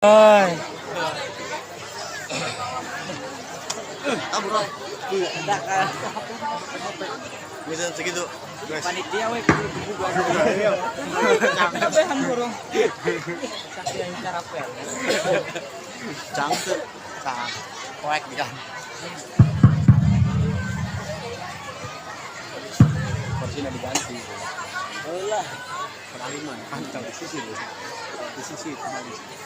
Ay. Bisa segitu. Guys. Panitia we kudu dibuka. Kabehan burung. Saksi yang cara pel. Cangke. Cang. Poek kan. Kursinya diganti. Eulah. Penaliman pantau di sisi loh. Di sisi kemarin.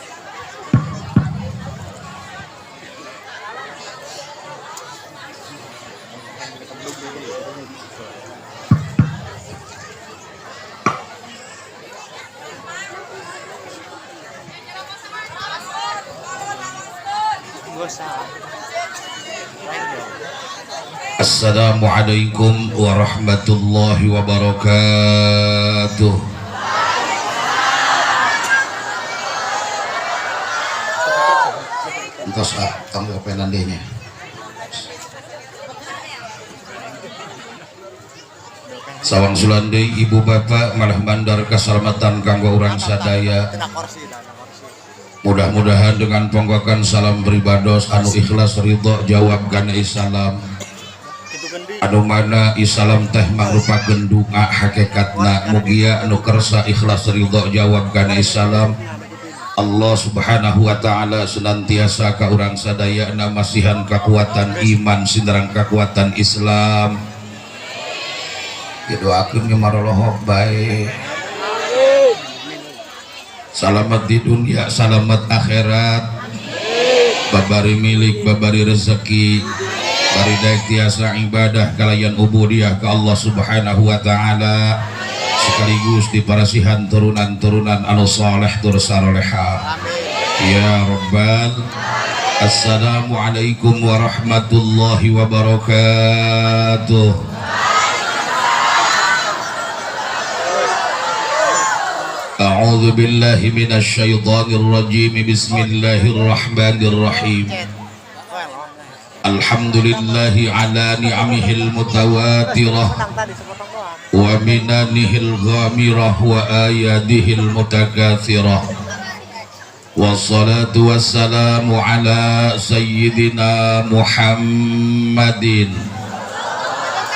Assalamualaikum warahmatullahi wabarakatuh. Entos ah, kamu kepenandenya. Sawang sulandei ibu bapak malah bandar keselamatan kanggo urang sadaya. Mudah-mudahan dengan ponggokan salam beribados anu ikhlas ridho jawab kana salam. Anu mana isalam teh mangrupakeun doa hakikatna mugia anu kersa ikhlas ridho jawab kana salam. Allah Subhanahu wa taala senantiasa ka urang sadayana masihan kekuatan iman sinareng kekuatan Islam. Didoakeun ge marolohok bae. Salamat di dunia, salamat akhirat. Babari milik, babari rezeki, bari daek tiasa ibadah kalayan ubudiyah ke Allah Subhanahu wa taala, sekaligus diparasihan turunan-turunan anu saleh tur saroleha. Ya Rabbal. Assalamualaikum warahmatullahi wabarakatuh. A'udzu billahi minasy syaithanir rajim. Bismillahirrahmanirrahim. Alhamdulillahi ala ni'amihil mutawatirah wa minanihil ghamirah wa ayadihil mutakatsirah. Wassalatu wassalamu ala sayyidina Muhammadin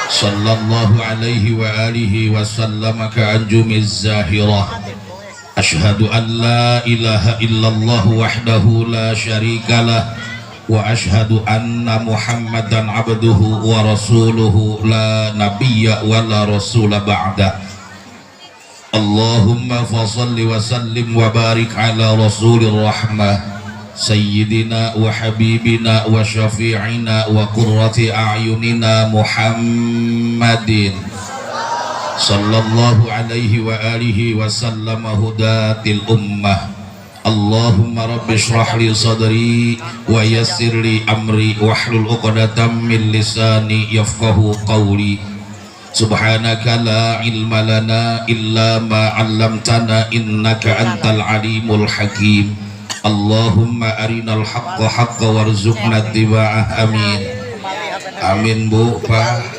sallallahu alaihi wa alihi wa sallama ka'anjumiz zahirah. Asyhadu an la ilaha illallah wahdahu la syarikalah wa asyhadu anna Muhammadan abduhu wa rasuluhu la nabiyya wa la rasula ba'dah. Allahumma fasalli wa sallim wa barik ala rasulir rahmah sayyidina wa habibina wa syafi'ina wa qurrati a'yunina Muhammadin sallallahu alaihi wa alihi wa sallama hudatil ummah. Allahumma rabbi shrah li sadri wa yassir li amri wahlul 'uqdatam min lisani yafqahu qawli. Subhanaka la ilma lana illa ma 'allamtana innaka antal alimul hakim. Allahumma arinal haqqa haqqa warzuqna ittiba'ah. Amin. Amin Bu Pak.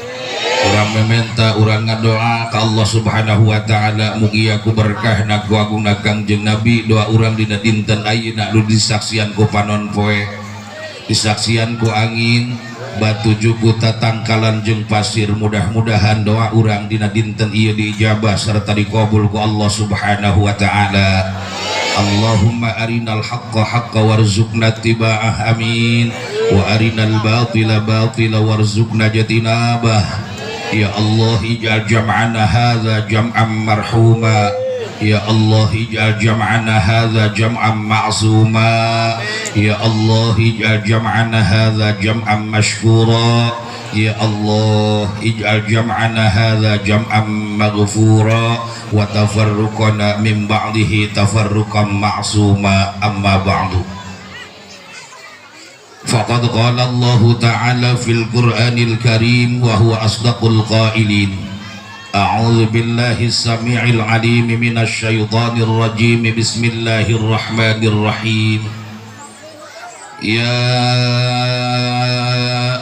Urang meminta, urang ngadoa ka Allah Subhanahu wa taala mugia ku berkahna ku agungna Kangjeng Nabi. Doa urang dina dinten ayeuna nu disaksian ku panon poe, disaksian ku angin, batu juku tatangkalan jeung pasir. Mudah-mudahan doa urang dina dinten ieu diijabah serta dikabul ku Allah Subhanahu wa taala. Allahumma arinal haqqa haqqa warzuqna ittiba'ah. Amin. Wa arinal batila batila warzuqna jatinabah. Ya Allah ij'al jam'ana hadza jam'an marhuma. Ya Allah ij'al jam'ana hadza jam'an ma'zuma. Ya Allah ij'al jam'ana hadza jam'an mashkura. Ya Allah ij'al jam'ana hadza jam'an maghfura wa tafarruqana min ba'dihi tafarruqan ma'suma. Amma ba'du. Faqad qala Allah ta'ala fil Qur'anil Karim wa huwa asdaqul qailin. A'udzu billahi as-sami'il 'alim minasy syaithanir rajim. Bismillahirrahmanirrahim. Ya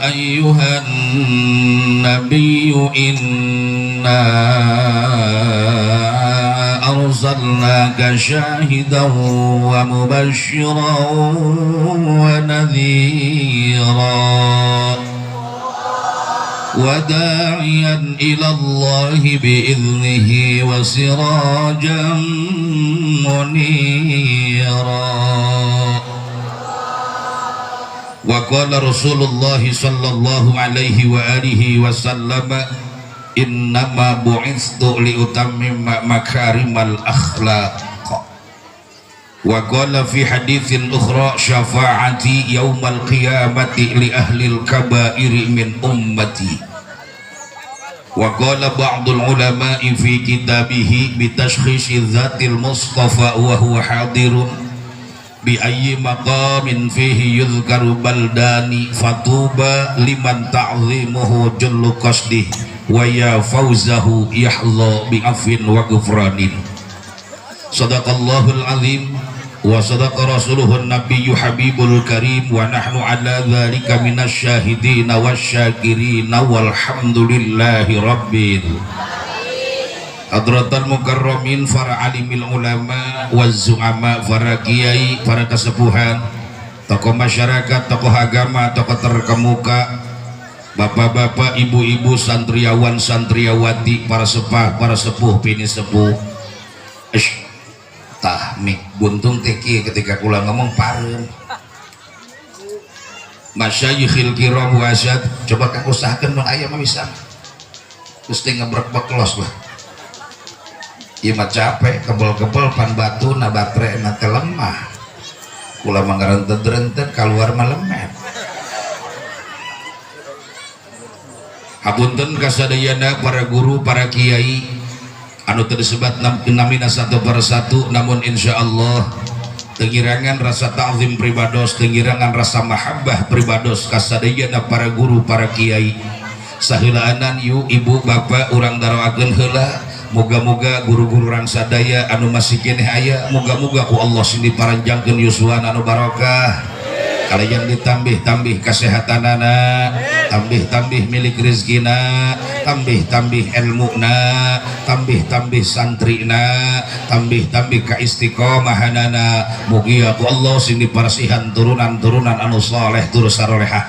ayyuhan nabiyyu inna أرسلناك شاهدا ومبشرا ونذيرا وداعيا إلى الله بإذنه وسراجا منيرا. وقال رسول الله صلى الله عليه وآله وسلم innama bu'itstu liutammima makarimal akhlaq. Wa qala fi haditsin ukhra syafa'ati yaumal qiyamati li ahlil kaba'iri min ummati. Wa qala ba'dul ulama'i fi kitabihi bi tashkhisi dzatil mustafa wa huwa hadirun bi ayyi maqamin fihi yudhkaru baldani fatuba liman ta'zimuhu jullu qasdih wa ya fawzahu yahla bi afwin wa ghufranin. Sadaqallahul azim wa sadaqa rasuluhun nabiyyu habibul karim wa nahnu ala dzalika minasyahidin wasyakirin walhamdulillahi rabbil hadratal mukarramin, para alimil ulama waz zu'ama, para kiai, para kesepuhan, tokoh masyarakat, tokoh agama, tokoh terkemuka, bapak-bapak, ibu-ibu, santriawan, santriawati, para sepah, para sepuh, pini sepuh. Tah mik buntung teh ketika kula ngomong pareum. Masyayikhil kiram wa asyad, coba kang usahakeun mun aya mah bisa. Terus teh ngebrek-brek los lah. Ieu mah capek, kebel-kebel pan batu na baterai na teh lemah. Kula mah ngarentet-rentet kaluar mah lemet. Hapunten kasadayana para guru, para kiai anu teu disebat namina satu persatu, namun insyaallah tengirangan rasa ta'zim pribados, tengirangan rasa mahabbah pribados kasadayana para guru, para kiai. Saheulaanan yu ibu bapak urang daroakeun heula, moga-moga guru-guru urang sadaya anu masih keneh aya, moga-moga ku Allah sing diparanjangkeun yuswana anu barokah. Kalian ditambih-tambih kesehatanana, tambih-tambih milik rezekina, tambih-tambih ilmuna, tambih-tambih santrina, tambih-tambih kaistiqomahanana. Mugia ku Allah sing diparasihan turunan-turunan anu saleh turus sarolehah,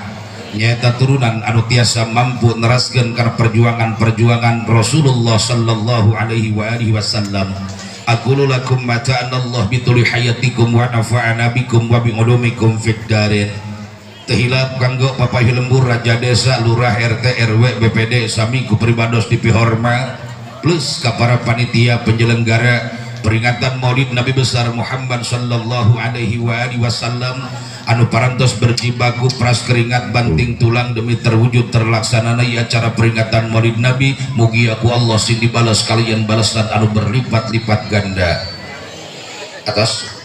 nyaeta turunan anu tiasa mampu neraskeun kana perjuangan-perjuangan Rasulullah sallallahu alaihi wa alihi wasallam. Aqulu lakum mata'ana Allah bituli hayatikum wa nafa'ana bikum wa bi ulumikum fid darin. Tehilap kanggo papahi lembur, raja desa, lurah, RT, RW, BPD, sami ku pribados dipihormat, plus ka para panitia penyelenggara peringatan Maulid Nabi besar Muhammad sallallahu alaihi wa alihi wasallam anu parantos berjibaku pras keringat banting tulang demi terwujud terlaksanana acara peringatan Maulid Nabi. Mugia ku Allah sing dibalas kalian balasan anu berlipat-lipat ganda. Atas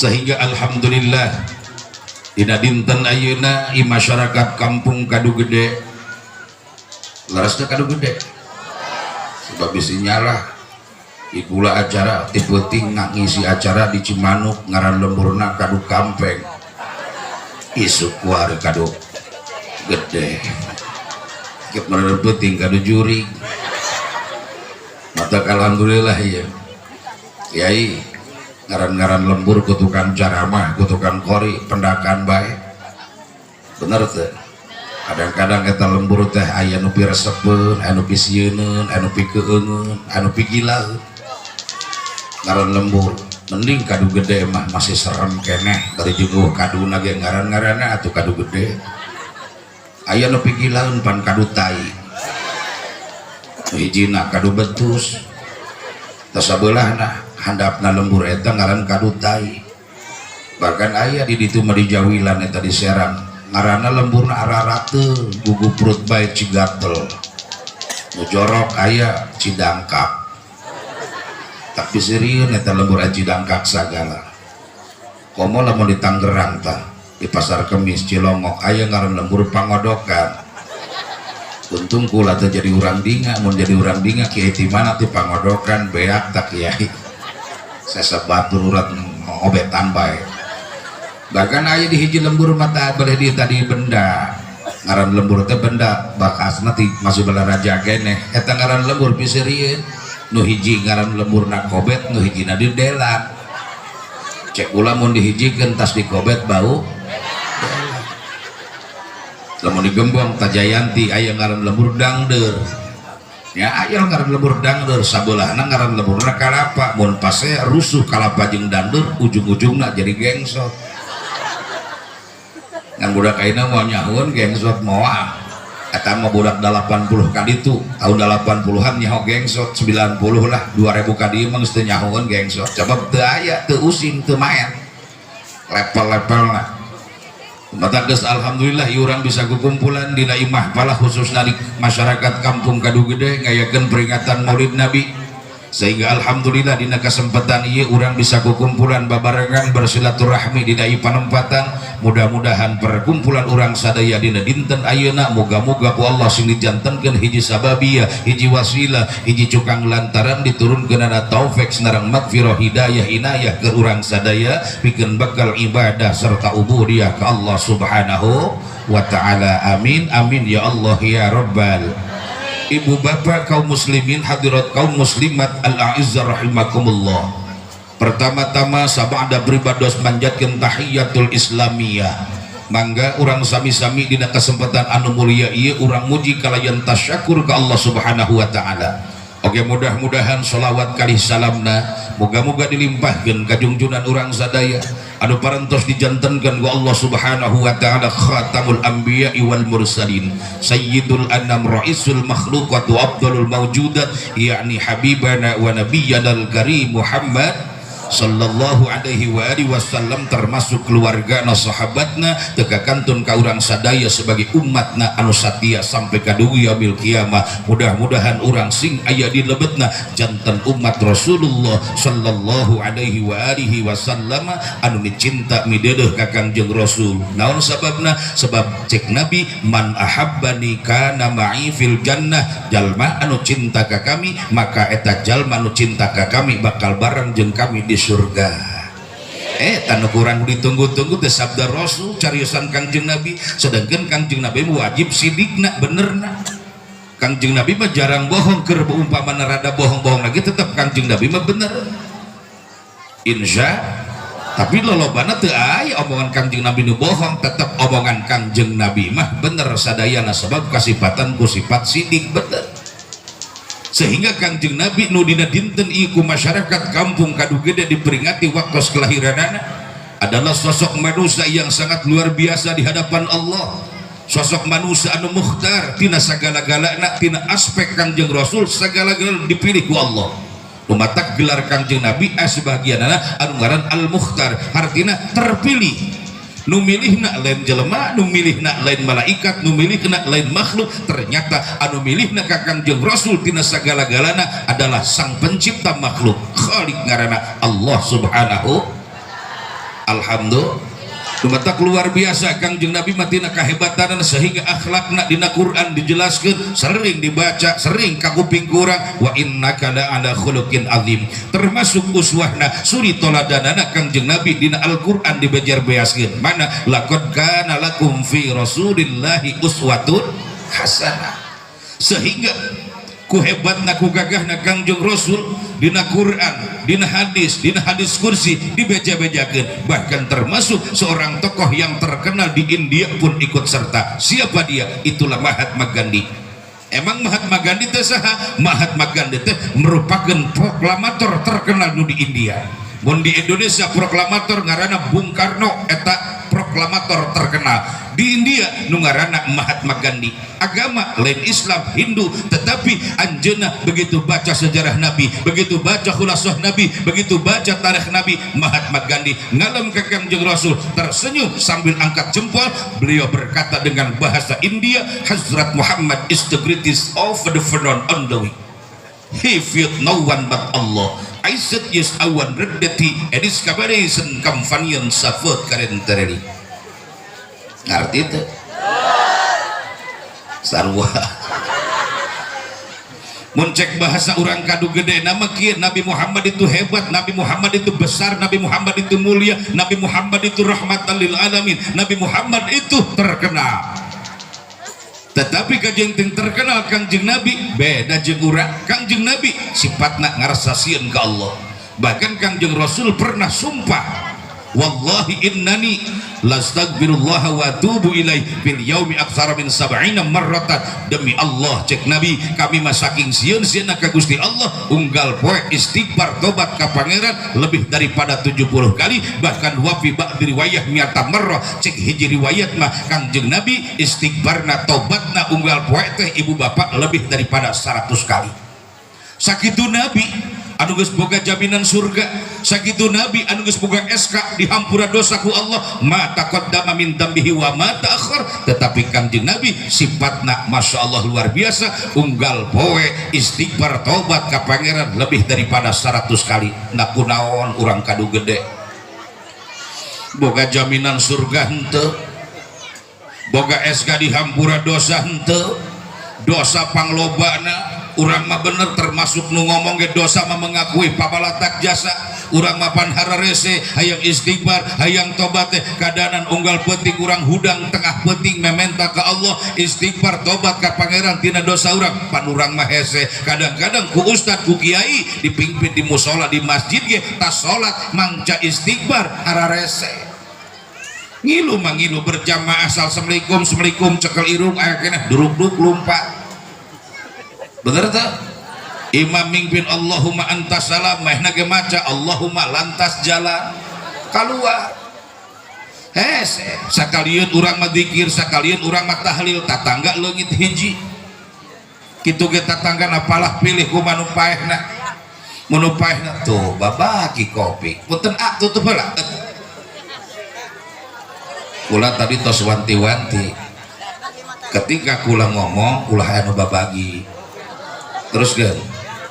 sehingga alhamdulillah dina dinten ayeuna i masyarakat kampung Kadu Gede, larasna Kadu Gede sebab bisi nyalah ikula acara ti peuting ngisi acara di Cimanuk ngaran lemburna Kadu Kampeng, isuk kuari Kadu Gede kieu meureun peuting Kadu Jurig. Mata alhamdulillah ya kiai ngaran-ngaran lembur ku tukang ceramah, ku tukang kori, pendakan bae. Bener teh? Kadang-kadang eta lembur teh aya nu piresepeun, anu pisieun, anu pikeungeun, anu pigilaeun. Ngaran lembur, mending Kadu Gede mah masih serem keneh bari jeung kaduna ge ngaran-ngaranna atuh Kadu Gede. Aya nu pigilaeun pan kadu tai. Nu hijina kadu betus. Tah sabeulahna handapna lembur eta ngaran kadu tai. Bahkan aya di ditu mah di Jawilan eta di Serang ngaranna lemburna ararate gugu perut bae cigatel. Nu jorok aya Cidangkak. Tapi sirieun eta lembur Cidangkak sagala. Komo lamun di Tangerang tah, di Pasar Kemis Cilongok aya ngaran lembur Pangodokan. Untung kula teh jadi urang dinga, mun jadi urang dinga kiai ti mana ti Pangodokan beak tak kiai. Sesebat urat obetan bae. Bahkan aya di hiji lembur mata boleh di tadi benda. Ngaran lembur teh benda bakasna ti masih balaraja keneh. Eta ngaran lembur piserieun. Nu hiji ngaran lemburna kobet, nu hijina di delan. Cek kula mun dihijikeun tas di kobet bau. Lamun digembong Tajayanti aya ngaran lembur dangder. Ya aya ngaran lembur dangder, sabelahna ngaran lemburna kalapa. Mun pase rusuh kalapa jeung dangder ujung-ujungna jadi gengsot. Ngan budak ayeuna moal nyahoeun gengsot moal. Eta mah budak 80 kali itu, tahun 80-an nyaho gengsot, 90 lah, 2000 kali mah geus teu nyahoeun gengsot. Coba teu aya, teu usim, teu maen. Level-levelna. Mata geus alhamdulillah ieu urang bisa kukumpulan dina imah palah khususna di masyarakat kampung Kadugede ngayakeun peringatan Maulid Nabi. Sehingga alhamdulillah dina kesempatan ieu urang bisa kukumpulan babarengan bersilaturahmi dina ieu panempatan. Mudah-mudahan perkumpulan urang sadaya dina dinten ayeuna moga-moga ku Allah sing dijantenkeun hiji sababiyah, hiji wasilah, hiji cukang lantaran diturunkeunana taufik sareng magfirah hidayah inayah ke urang sadaya pikeun bekal ibadah serta ubudiyah ka Allah Subhanahu wa taala. Amin amin ya Allah ya rabbal. Ibu bapak kaum muslimin hadirat kaum muslimat al-a'izza rahimakumullah. Pertama-tama sabada pribados manjatkeun tahiyatul islamiyah. Mangga urang sami-sami dina kesempatan anu mulia ieu urang muji kalayan tasyakur ka Allah Subhanahu wa taala. Oke, mudah-mudahan sholawat kalih salamna moga-moga dilimpahkeun ka jungjunan urang sadaya anu parantos dijantenkeun ku Allah Subhanahu wa taala khatamul anbiya wal mursalin sayyidul anam raisul makhluqat wa afdalul mawjudat yakni habibana wa nabiyyana al-karim Muhammad sallallahu alaihi wa alihi wasallam termasuk keluargana sahabatna teka kantun ka urang sadaya sebagai umatna anu satia sampai ka dugi yaumil kiamah. Mudah-mudahan urang sing aya di lebetna janten umat Rasulullah sallallahu alaihi wa alihi wasallam anu micinta mideudeeh ka Kangjeng Rasul. Naon sababna? Sebab cek Nabi man ahabbani kana ma'i fil jannah, jalma anu cinta ka kami maka eta jalma anu cinta ka kami bakal bareng jeung kami di surga. Tanu kurang ditunggu-tunggu teh sabda Rasul cariosan Kangjeng Nabi. Sedangkan Kangjeng Nabi wajib sidikna benerna. Kangjeng Nabi mah jarang bohong, keur umpamana rada bohong-bohong lagi tetap Kangjeng Nabi mah bener. Insya tapi lolobana teu aya omongan Kangjeng Nabi nu bohong, tetap omongan Kangjeng Nabi mah bener sadayana sebab kasipatan ku sifat sidik bener. Sehingga Kangjeng Nabi nu dina dinten ieu ku masyarakat kampung Kadugede diperingati waktu kelahiranana adalah sosok manusia yang sangat luar biasa di hadapan Allah. Sosok manusia anu mukhtar tina sagala-galana, tina aspek Kangjeng Rasul sagala-galana dipilih ku Allah. Lumatak gelar Kangjeng Nabi sebagianana anu ngaran Al-Mukhtar, artina terpilih. Nu milihna lain jelema, nu milihna lain malaikat, nu milihna lain makhluk, ternyata anu milihna ka Kangjeng Rasul tina sagala-galana adalah sang pencipta makhluk, Khalik ngaranna Allah Subhanahu. Alhamdulillah. Lumatak luar biasa Kangjeng Nabi mah tina kahebatanana sehingga akhlakna dina Quran dijelaskeun, sering dibaca, sering kakuping kurang wa innaka la ala khuluqin azim. Termasuk uswahna suri toladanana Kangjeng Nabi dina Al-Qur'an dibejer-beaskeun. Mana laqad kana lakum fi Rasulillahi uswatun hasanah. Sehingga ku hebatna ku gagahna Kangjeng Rasul dina Quran, dina hadis kursi dibeja-bejakeun. Bahkan termasuk seorang tokoh yang terkenal di India pun ikut serta. Siapa dia? Itulah Mahatma Gandhi. Emang Mahatma Gandhi teh saha? Mahatma Gandhi teh merupakan proklamator terkenal nu di India. Mun di Indonesia proklamator ngaranna Bung Karno, eta proklamator terkenal. Di India nu ngaranna Mahatma Gandhi. Agama lain Islam, Hindu, tetapi anjeunna begitu baca sejarah Nabi, begitu baca khulasah Nabi, begitu baca tarikh Nabi, Mahatma Gandhi ngalem ke Kangjeng Rasul, tersenyum sambil angkat jempol, beliau berkata dengan bahasa India, Hazrat Muhammad is the greatest of the phenomenon on the way. He feared no one but Allah. I said yes, I want reddeti edis kabaresen companion safot karen tereli. Ngerti itu? Sarua. Mun cek bahasa urang kadu gede nama kieu, Nabi Muhammad itu hebat, Nabi Muhammad itu besar, Nabi Muhammad itu mulia, Nabi Muhammad itu rahmatan lil alamin, Nabi Muhammad itu terkenal. Tetapi kajeng terkenal Kangjeng Nabi beda jeung urang. Kangjeng Nabi sifatna ngarasa sieun ka Allah. Bahkan Kangjeng Rasul pernah sumpah, wallahi innani lastaghfirullah wa atubu ilaih fil yaumi aktsara min sab'ina marratan. Demi Allah, cek Nabi, kami mah saking sieun-sieunna ka Gusti Allah, unggal poe istighfar tobat ka Pangeran lebih daripada 70 kali. Bahkan wa fi ba'di riwayah mi'ata marrah, cek hiji riwayat mah Kangjeng Nabi istighfarna tobatna unggal poe teh, ibu bapak, lebih daripada 100 kali. Sakitu Nabi anu geus boga jaminan surga, sakitu Nabi anu geus boga SK dihampura dosa ku Allah, ma taqaddama min dzambihi wa ma ta'akhkhar. Tetapi Kangjeng Nabi sifatna Masya Allah luar biasa, unggal poe istighfar taubat ka Pangeran lebih daripada 100 kali. Nah, kunaon urang kadu gede boga jaminan surga henteu, boga SK dihampura dosa henteu? Dosa panglobana urang mah, bener, termasuk nu ngomong ge dosa mah mengakui pabalatak jasa. Urang mah pan hararese hayang istighfar hayang tobat teh, kadanan unggal peuting urang hudang tengah peuting mementa ka Allah istighfar tobat ka Pangeran tina dosa urang. Pan urang mah hese, kadang-kadang ku ustad ku kiai dipimpin di musola, di masjid ge tas salat mangca istighfar hararese. Ngilu mah ngilu berjamaah, asal assalamualaikum assalamualaikum, cekel irung aya keneh, duruk-duruk lumpat. Bener tak? Imam mimpin Allahumma antas salam, meh ge maca Allahumma lantas jalan keluar. Hese sakalian urang mah dikir, sakalian urang mah tahlil, tatangga leungit hiji kitu ge. Tatangga apalah pilih kumaha nu paehna, mun nu paehna tuh babaki kopi. Punten, ah, tutup heula. Kula tadi tos wanti-wanti, ketika kula ngomong ulah anu babagi. Terus kan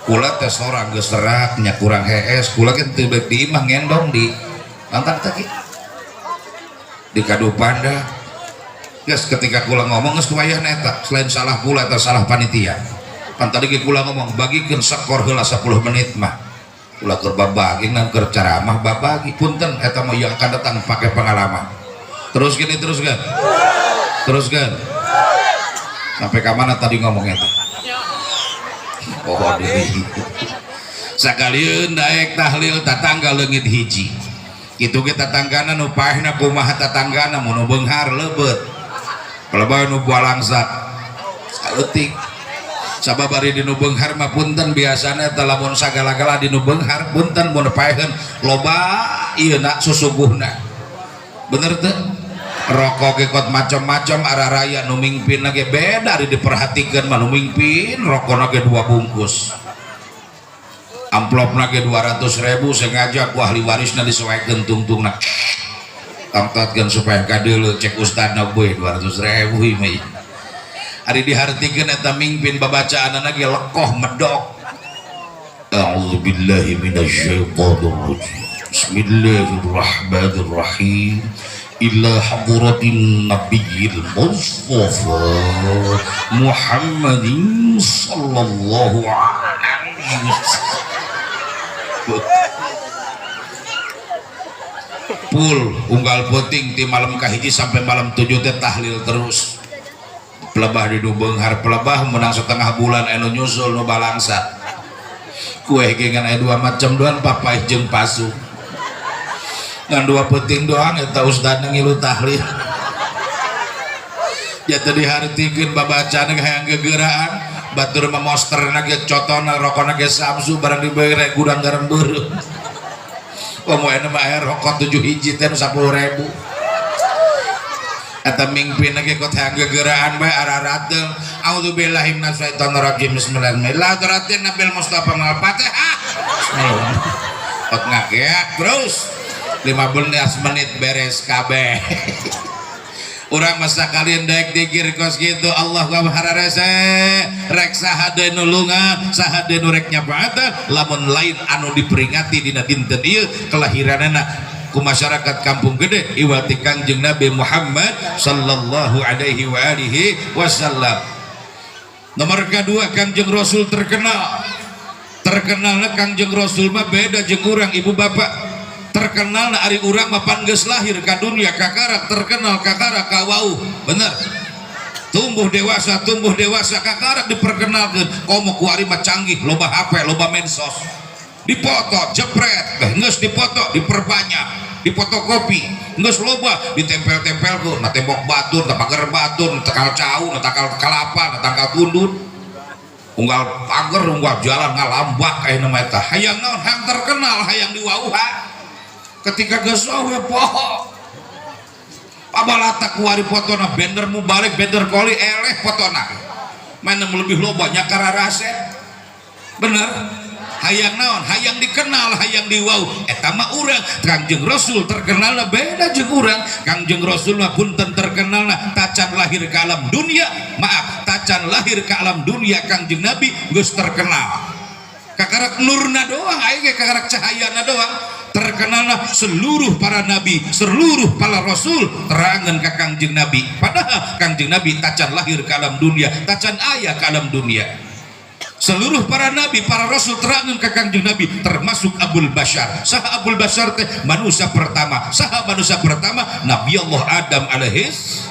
kula teh sorang geus serak nya, kurang hees kula kan, teu baik di imah, ngendong di lantar teh di Kadupanda. Geus, ketika kula ngomong geus wayahna eta selain salah kula atau salah panitia. Pan tadi ge kula ngomong bagikeun skor heula 10 menit mah kula keur babagi, ngan keur ceramah babagi. Punten, eta mah yang akan datang pakai pengalaman. Terus gini, terus kan, terus kan. Sampai ke mana tadi ngomongnya tuh? Oh, deui sakalian daek tahlil, tatangga leungit hiji kitu ge. Tatanggana nu paehna kumaha? Tatanggana mun nu beunghar leubet, pelebah nu balangsa saeutik. Sabab ari di nu beunghar mah, punten, biasana eta lamun sagala-gala di nu beunghar, punten, mun paeheun loba ieu na susuguhna. Bener teu? Rokok ge kot macam-macam, araraya. Nu mingpin ge beda, ari diperhatikeun mah nu mingpin rokokna ge dua bungkus, amplopna ge 200 ribu, sengaja ku ahli warisna disoekeun tungtungna, tangtatkeun supaya kadeuleu. Cek ustadna, "Boy, 200 ribu ieu mah." Ari dihartikeun eta mingpin babacaanna ge lekoh medok. A'udzubillahi minasyaitonir rajim, bismillahirrahmanirrahim, ila hadratin nabiyil mustafa Muhammadin sallallahu alaihi wasallam. Pul unggal peuting ti malam kahiji sampai malam tujuh teh tahlil terus. Pelebah di nu beunghar, pelebah menang setengah bulan anu nyusul nu balangsa. Kue ge ngan aya dua macam doang, papai jeung pasu, ngan dua peuting doang eta ustadna ngilu tahlil. Ya teu dihartikeun babacaan hayang gegeraan. Batur mah mosterna ge cotona, rokona ge Samsu, barang dibere gudang garam beureum. Komo aya mah aya rokok tujuh hiji teh 10 ribu. Eta mingpin ge kot hayang gegeraan bae, ararateung. A'udzubillahi minasyaitonirrajim, bismillahirrahmanirrahim, nabil mustafa, al-fatihah, bismillah, kot ngakeak terus 15 menit beres kabeh. Urang masa kalian daek dikir kos gitu, Allah wa hararese, rek saha deui nulungan, saha deui nu rek nyafaatan lamun lain anu diperingati dina dinten ieu kelahiranana ku masyarakat Kampung Gede, iwati Kangjeng Nabi Muhammad sallallahu alaihi wa alihi wasallam. Nomor kedua, Kangjeng Rasul terkenal. Terkenalna Kangjeng Rasul mah beda jeung urang, ibu bapak. Terkenal ari urang mah pan geus lahir ka dunia kakara terkenal, kakara kawauh, bener? Tumbuh dewasa, tumbuh dewasa kakara diperkenalkan. Komo kuari mah canggih, loba HP, loba medsos, dipoto jepret, geus dipoto diperbanyak, dipotokopi, geus loba ditempel-tempel ku na tembok batur, na pagar batur, na takal cau, na takal kalapa, na tangkal tundun, unggal pagar, unggal jalan ngalambak aya nama eta. Hayang naon? Hayang terkenal, hayang diwauhan. Ketika geus we poho pabalatak kuari fotona banner mubalik, banner koli, eleh fotona mana lebih loba nya kararasep, bener? Hayang naon? Hayang dikenal, hayang diwau. Eta mah urang. Kangjeng Rasul terkenal beda jeung urang. Kangjeng Rasul mah punten terkenal tacan lahir ke alam dunia, maaf, tacan lahir ke alam dunia Kangjeng Nabi geus terkenal. Kakarak nurna doang aing ge, kakarak cahayana doang terkenallah. Seluruh para nabi, seluruh para rasul terangan ke Kangjeng Nabi, padahal Kangjeng Nabi tacan lahir ke alam dunia, tacan aya ke alam dunia. Seluruh para nabi, para rasul terangan ke Kangjeng Nabi, termasuk Abul Bashar. Saha Abul Bashar teh? Manusia pertama. Saha manusia pertama? Nabi Allah Adam alaihis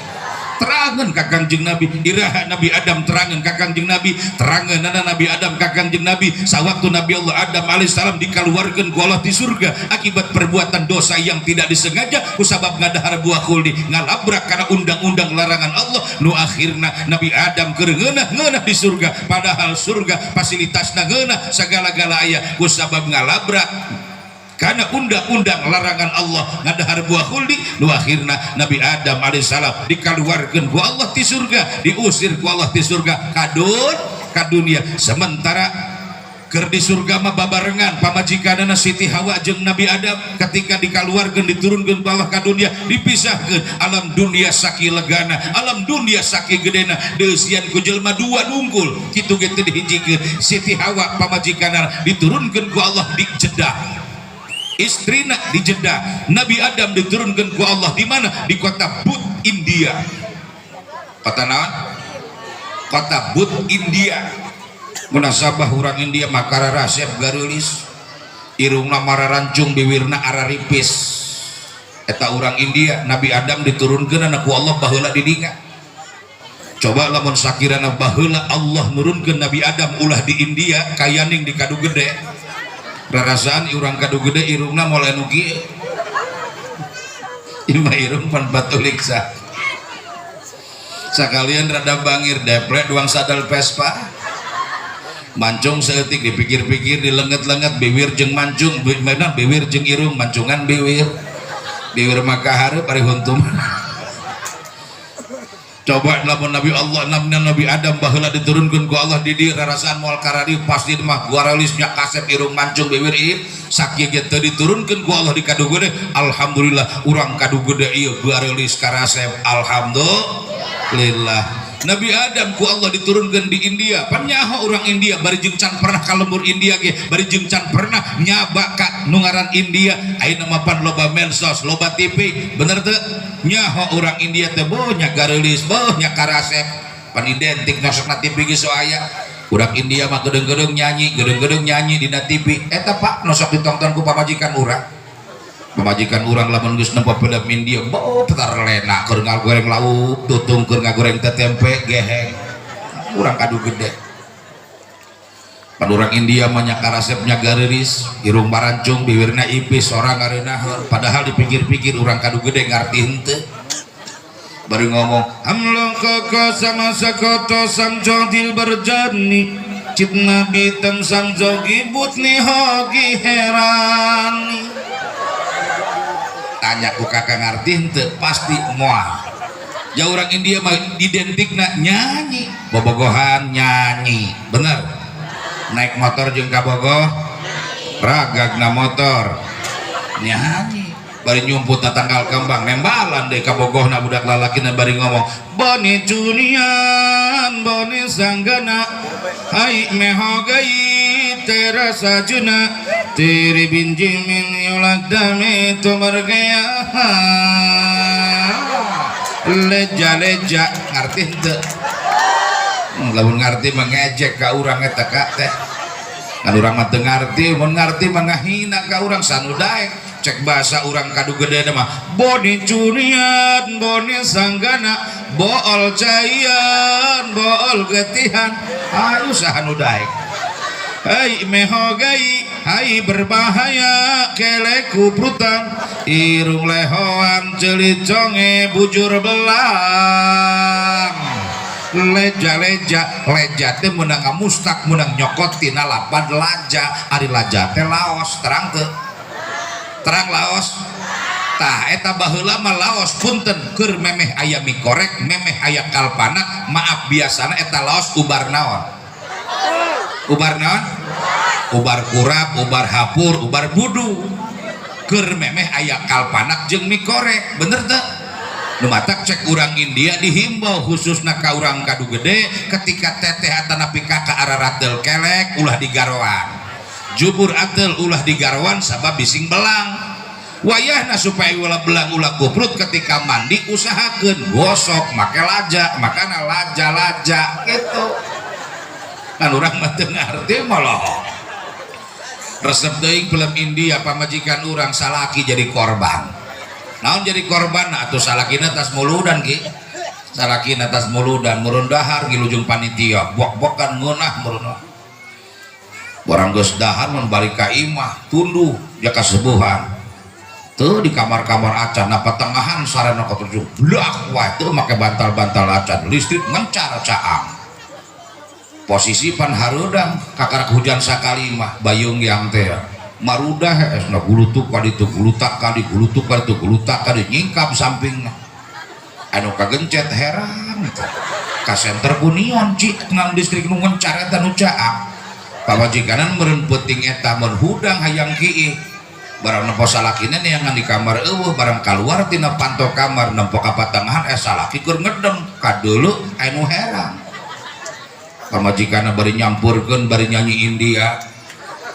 terangan ka Kangjeng Nabi. Iraha Nabi Adam terangan ka Kangjeng Nabi? Terangan nana Nabi Adam ka Kangjeng Nabi sawaktu Nabi Allah Adam alaihissalam dikeluarkan ku Allah di surga akibat perbuatan dosa yang tidak disengaja kusabab ngadahar buah khuldi, ngalabrak karena undang-undang larangan Allah, nu akhirna Nabi Adam keur ngeunah-ngeunah di surga, padahal surga fasilitasna ngeunah, segala-gala aya, kusabab ngalabrak karena undang-undang larangan Allah, ngadahar buah khuldi, nu akhirna Nabi Adam alaihissalam dikeluarkan ku Allah di surga, diusir ku Allah di surga kadun ka dunia. Sementara keur di surga mah babarengan pamajikanana Siti Hawa jeung Nabi Adam. Ketika dikeluarkan, diturunkan ku Allah ka dunia, dipisahkan. Alam dunia saki legana, alam dunia saki gedena, deusian ku jelema dua nungkul kitu ge teu dihijikeun. Siti Hawa pamajikanana diturunkan ku Allah di Jeddah, istrina di Jeddah. Nabi Adam diturunkan ku Allah di mana? Di kota But, India. Kota naon? Kota But, India. Munasabah urang India makara rasep, gareulis, irungna mararancung, biwirna araripis, eta urang India. Nabi Adam diturunkan anak ku Allah baheula di dinya. Coba lamun sakirana baheula Allah nurunkeun Nabi Adam ulah di India, kayaning di Kadu Gede, rarasaan urang Kadu Gede irungna mulai nu kieu. Ieu mah irung pan batulik sa sakalian rada bangir, deplek duang sadal Vespa, mancung seeutik, dipikir-pikir dilenget-lenget bibir jeung mancung, bener bibir jeung irung, mancungan bibir, bibir maka hareup, ari huntum. Coba lamun Nabi Allah, Nabi Nabi Adam baheula diturunkeun ku Allah di dieu, rarasaan moal karadi, pasti mah guaralisnya kasep, irung mancung, bibir ip sakieu ge teu diturunkeun ku Allah di Kadu Gede. Alhamdulillah urang Kadu Gede ieu guarelis karasep, alhamdulillah. Nabi Adam ku Allah diturunkan di India, pan nyaho orang India, bari jeung can pernah ka lembur India ge, bari jeung can pernah nyaba ka nu ngaran India. Ayeuna mah pan loba medsos, loba TV, bener teu? Nyaho orang India teh boh nya gareulis, boh nya karasep, pan identik nosokna TV ge so aya. Urang India mah gedeng-gedeng nyanyi, gedeng-gedeng nyanyi dina TV eta, Pak, nosok ditonton ku pamajikan urang. Pamajikan urang lamun geus nempo film India, boh petar lena, keur ngagoreng lauk tutung, keur ngagoreng teh tempe geheng. Urang Kadu Gede pan urang India mah nya karasepnya gareulis, irung marancung, bibirna ipis, orang ngareunaheur. Padahal dipikir-pikir urang Kadu Gede ngarti henteu. Baru ngomong hamlo koko sama sakoto samjo dil berjani citna bitem samjo gibut ni hogi herani, tanya ku kakak ngarti henteu? Pasti moal. Ya orang India mah identikna nyanyi, bobogohan nyanyi, bener? Naik motor jeung kabogoh, ragagna motor nyanyi. Bari nyumput na tangkal kembang nembalan deh kabogohna budak lalakina bari ngomong boni cunian boni sanggana hai mehogai terasa juna tiri binjimin yulak dami tumargaya leja leja ngarti henteu. Lamun ngarti mah ngejek ka urang eta ka teh kan urang mah teu ngarti, mun ngarti mah ngahina ka urang sanudaek. Cek bahasa urang kadu gede mah boni cunian boni sanggana bool caian bool getihan ayo saha nu daek hai mehogai hai berbahaya keleku prutan irung lehoan celit conge bujur belang leja leja leja teh meunang ngamustak meunang nyokot tina lapan laja ari laja teh laos terang teu terang laos tah eta baheula mah laos punten keur memeh aya mie korek memeh aya kalpana maaf biasana eta laos ubar naon ubar naon ubar kurap ubar hapur ubar budu keur memeh aya kalpanak jeung mie korek bener teu? Nu matak cek urang India dihimbau khususna ka urang kadu gede ketika teteh atanapi kakak araratel kelek ulah digaroan jubur atel ulah digaroan sabab bising belang wayahna supaya ulah belang ulah kuprut ketika mandi usahakeun gosok make laja makana laja-laja gitu kan urang mah teu ngarti malah resep teuing film India pamajikan urang salaki jadi korban. Naon jadi korban atuh salakina tas muludan ki salakina tas muludan murun dahar ngilujung panitia buak-buakan ngeunah murun barang geus dahar mun balik ka imah tunduh ja kasebuhan teu di kamar-kamar acan na patengahan sarana katujuh blak wae teu make bantal-bantal acan listrik ngencar caang posisi pan hareudang kakarak hujan sakali mah bayung yang teh marudah esna gulutuk ka ditu gulutak ka di gulutuk ka ditu gulutak ka di nyingkap sampingna anu kagencet herang ka senter kunion cik nang listrik nu ngencar eta nu caang pamajikanan meureun peuting eta mun hudang hayang kiih barang nempo salakina neangan di kamar eueuh barang kaluar tina panto kamar nempo ka patengahan salaki keur ngedem kadeuleu anu herang pamajikanna bari nyampurkeun bari nyanyi India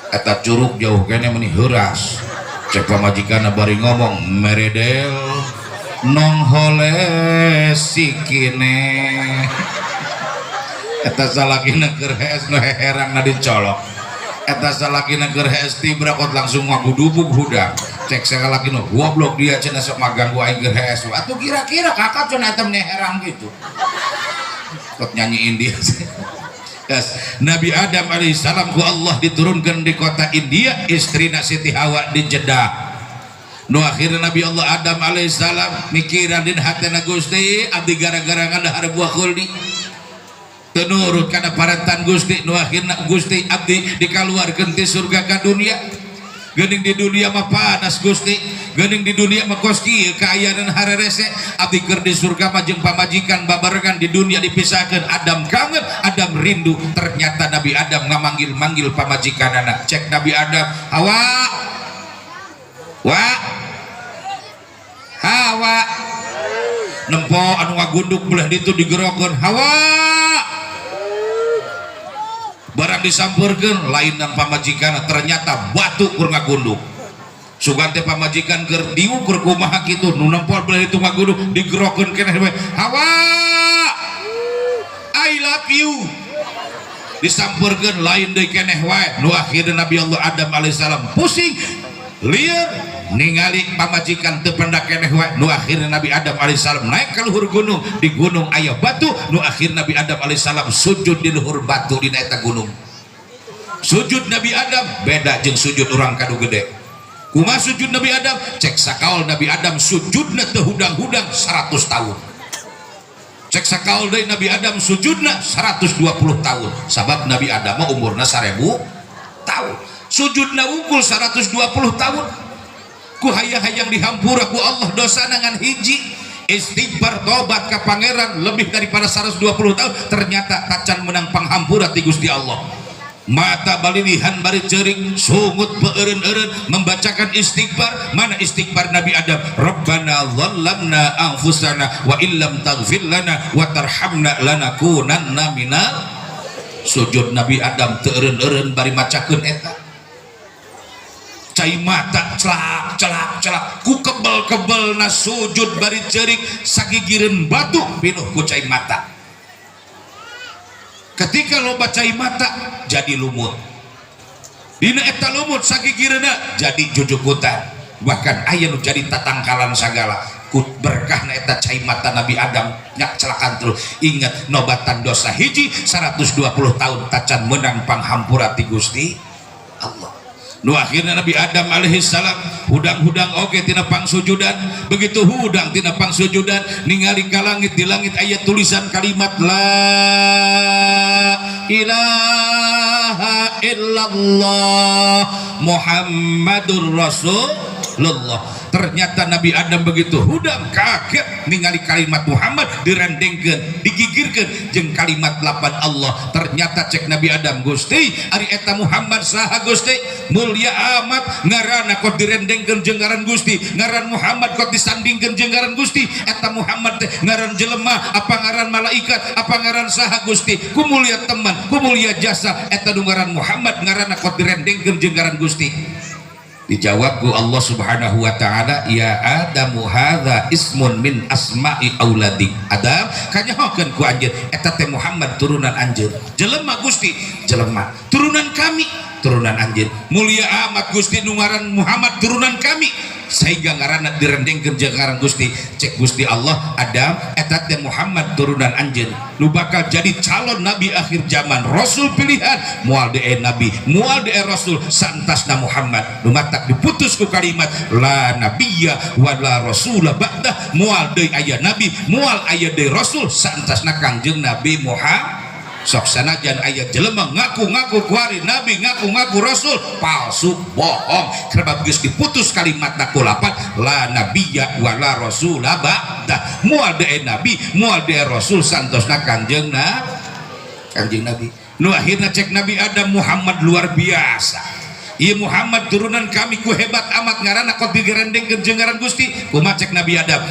eta curug jauh kene meni heuras cek pamajikanna bari ngomong meredel nong hole sikine eta salakina keur hees nu heherangna dicolok eta salakina keur hees tibrakot langsung ngagudubug hudang cek salakina goblok dia cenah sok maganggu aing keur hees atuh kira-kira kakak cenah eta meni herang gitu kot nyanyi India. Yes. Nabi Adam alaihissalam ku Allah diturunkan di kota India, istrina Siti Hawa di Jeddah. Nu akhirna Nabi Allah Adam alaihissalam mikiran din hatena Gusti abdi gara-gara ngadahar buah khuldi teu nurut kana parentan Gusti. Nu akhirna Gusti abdi dikaluarkeun ti surga ka dunia. Geuning di dunia mah panas Gusti, geuning di dunia mah kos kieu kaayaan harerese abdi keur di surga mah jeung pamajikan babarengan di dunia dipisahkeun. Adam kangen, Adam rindu. Ternyata Nabi Adam ngamanggil-manggil pamajikanana. Cek Nabi Adam, Hawa, wa, Hawa, nempo anu ngagunduk belah ditu digerokeun Hawa. Barang disampurkeun lainan pamajikan ternyata batu keur ngagunduk. Sugan teh pamajikan keur diukur kumaha kitu nu nempol belah ditu ngagunduk digerokeun keneh we Hawa I love you. Disampurkeun lain deui keneh wae. Nu akhirna Nabi Allah Adam alaihissalam pusing lieur ningali pamajikan teu pendak keneh wae. Nu akhirna Nabi Adam alaihissalam naik ka luhur gunung, di gunung aya batu. Nu akhirna Nabi Adam alaihissalam sujud di luhur batu dina eta gunung. Sujud Nabi Adam beda jeung sujud urang kadu gede. Kumaha sujud Nabi Adam? Cek sakaol Nabi Adam sujudna teu hudang-hudang 100 tahun. Cek sakaol deui Nabi Adam sujudna 120 tahun. Sabab Nabi Adam mah umurna 1000 tahun. Sujudna wungkul 120 tahun. Ku hayang-hayang dihampura ku Allah dosana ngan hiji istighfar tobat ka pangeran lebih daripada 120 tahun ternyata tacan menang panghampura ti Gusti Allah. Mata balilihan bari ceurik, sungut beureun-eureun membacakan istighfar. Mana istighfar Nabi Adam? Rabbana zalamna anfusana wa illam taghfir lana wa tarhamna lanakunanna minal. Sujud Nabi Adam teu eureun-eureun bari macakeun eta. Cai mata celak celak celak ku kebel-kebel na sujud bari ceurik, sagigireun batu pinuh ku cai mata. Ketika loba cai mata jadi lumut, dina eta lumut sagigireunna jadi jujukutan, bahkan aya nu jadi tatangkalan sagala ku berkahna eta cai mata Nabi Adam nyak celakan terus. Ingat, nobatan dosa hiji 120 tahun tacan menang panghampura ti Gusti Allah. Nu akhirnya Nabi Adam alaihissalam hudang-hudang oge tina pangsujudan. Begitu hudang tina pangsujudan, ningali ka langit, di langit aya tulisan kalimat la ilaha illallah Muhammadur Rasulullah. Ternyata Nabi Adam begitu hudang kaget ningali kalimat Muhammad direndengkeun, digigirkeun jeung kalimat lapan Allah. Ternyata cek Nabi Adam, "Gusti, ari eta Muhammad saha? Gusti, mulia amat ngaranna kok direndengkeun jeung ngaran Gusti. Ngaran Muhammad kok disandingkeun jeung ngaran Gusti. Eta Muhammad teh ngaran jelema apa ngaran malaikat apa ngaran saha, Gusti? Ku mulia teman, ku mulia jasa eta nu ngaran Muhammad, ngaranna kok direndengkeun jeung ngaran Gusti?" Dijawab ku Allah Subhanahu wa taala, "Ya Adamu, hadza ismun min asma'i auladik." Adam, kanyahokeun ku anjeun eta teh Muhammad turunan anjeun. "Jelema, Gusti?" "Jelema turunan kami, turunan anjeun." "Mulia amat, Gusti, nu ngaran Muhammad turunan kami sehingga ngaranna direndengkeun jeung ngaran Gusti." Cek Gusti Allah, "Adam, eta teh Muhammad turunan anjeun nu bakal jadi calon nabi akhir zaman, rasul pilihan. Moal deui nabi, moal deui rasul saentasna Muhammad." Nu matak diputus ku kalimat la nabiyya wala rasula ba'dah. Moal deui aya nabi, moal aya deui rasul saentasna Kangjeng Nabi Muhammad. Sok sanajan aya jelema ngaku-ngaku kuari nabi, ngaku-ngaku rasul, palsu, bohong, karena geus diputus kalimat ku lapan la nabiyya wala rasula ba'dah. Moal deui nabi, moal deui rasul santosna Kangjeng na Kangjeng Nabi. Nu akhirna cek Nabi Adam, "Muhammad luar biasa. Iya, Muhammad turunan kami ku hebat amat ngaranna kok digerendengkeun jeung ngaran Gusti. Kumaha?" Cek Nabi Adam,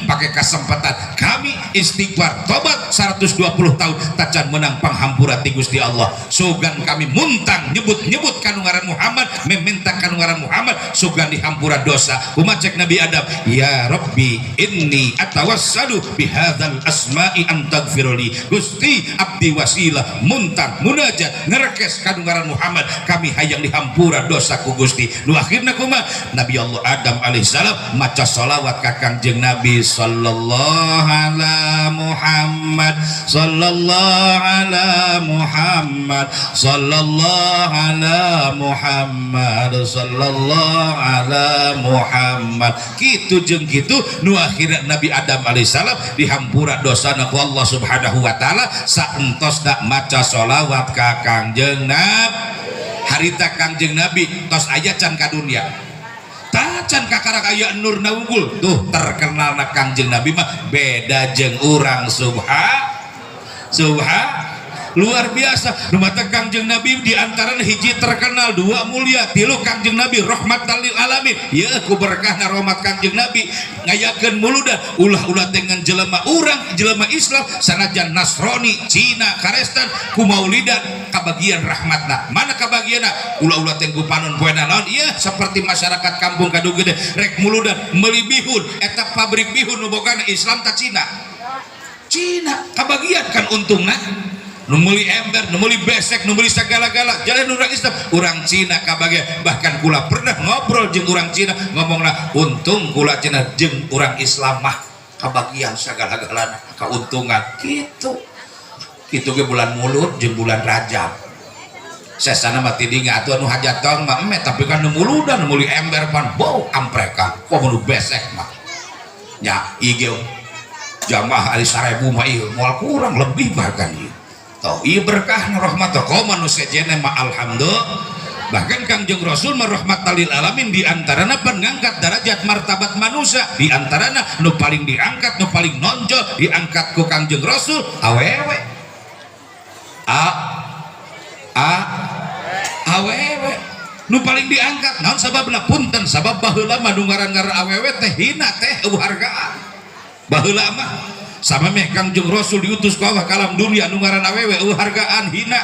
pakai kesempatan kami istighfar tobat 120 tahun tacan menang panghampura ti Gusti Allah. Sugan kami muntang nyebut-nyebut kanu ngaran Muhammad, meminta kanu ngaran Muhammad, sugan dihampura dosa." Kumaha cek Nabi Adam? "Ya Rabbi, inni atawassalu bihadzal asma'i an taghfirli." Gusti, abdi wasilah muntang munajat ngerekes kanu ngaran Muhammad, kami hayang dihampura dosa ku Gusti. Nu akhirna kumaha? Nabi Allah Adam alaihissalam maca sholawat ka Kangjeng Nabi, sallallahu ala Muhammad, sallallahu ala Muhammad, sallallahu ala Muhammad, sallallahu ala Muhammad. Kitu jeung kitu nu akhirna Nabi Adam alaihissalam dihampura dosana ku Allah Subhanahu wa taala saentosna maca sholawat ka Kangjeng Nabi. Harita Kangjeng Nabi tos aya can ka dunia? Tacan, kakarak aya nur unggul tuh. Terkenal na Kangjeng Nabi mah beda jeung urang, subha subha luar biasa. Nu matak Kangjeng Nabi di antara hiji terkenal, dua mulia, tilu Kangjeng Nabi rahmatan lil alamin. Ya, ku berkahna rahmat Kangjeng Nabi ngayakeun muludan, ulah-ulah dengan jelema urang, jelema Islam, sanajan Nasrani, Cina, Karesten, ku maulidan kabagian rahmatna. Mana kabagianna? Ulah-ulah teh ku panon poena naon. Iya, seperti masyarakat kampung Kadugede rek muludan meuli bihun, eta pabrik bihun nu bogana Islam ta Cina? Cina. Kabagian kan untungna, nu meuli ember, nu meuli besek, nu meuli segala-gala jalan urang Islam, urang Cina kabagian. Bahkan kula pernah ngobrol jeung urang Cina, ngomongna, "Untung kula Cina jeung urang Islam mah kabagian segala-galana, keuntungan." Gitu gitu ge bulan Mulud jeung bulan Rajab sesana mah tidinya atuh anu hajatan mah eme, tapi kan nu muludan nu meuli ember pan bau amprekan kok nu besek mah nya. Ieu jamaah ari 1000 mah ieu moal kurang lebih bahkan ieu. Toh ieu berkah rahmat komo nu sejene mah alhamdulillah. Bahkan Kangjeng Rasul mah rahmatan lil alamin, di antarana pan ngangkat derajat martabat manusia, di antarana nu paling diangkat, nu paling nonjol diangkat ku Kangjeng Rasul awewe. A A Awewe nu paling diangkat. Naon sababna? Punten, sabab baheula mah nu ngaran-ngaran awewe teh hina teh, euweuh hargaan baheula mah. Samemeh Kangjeng Rasul diutus ku Allah ka alam dunia, nu ngaran awewe euweuh hargaan, hina,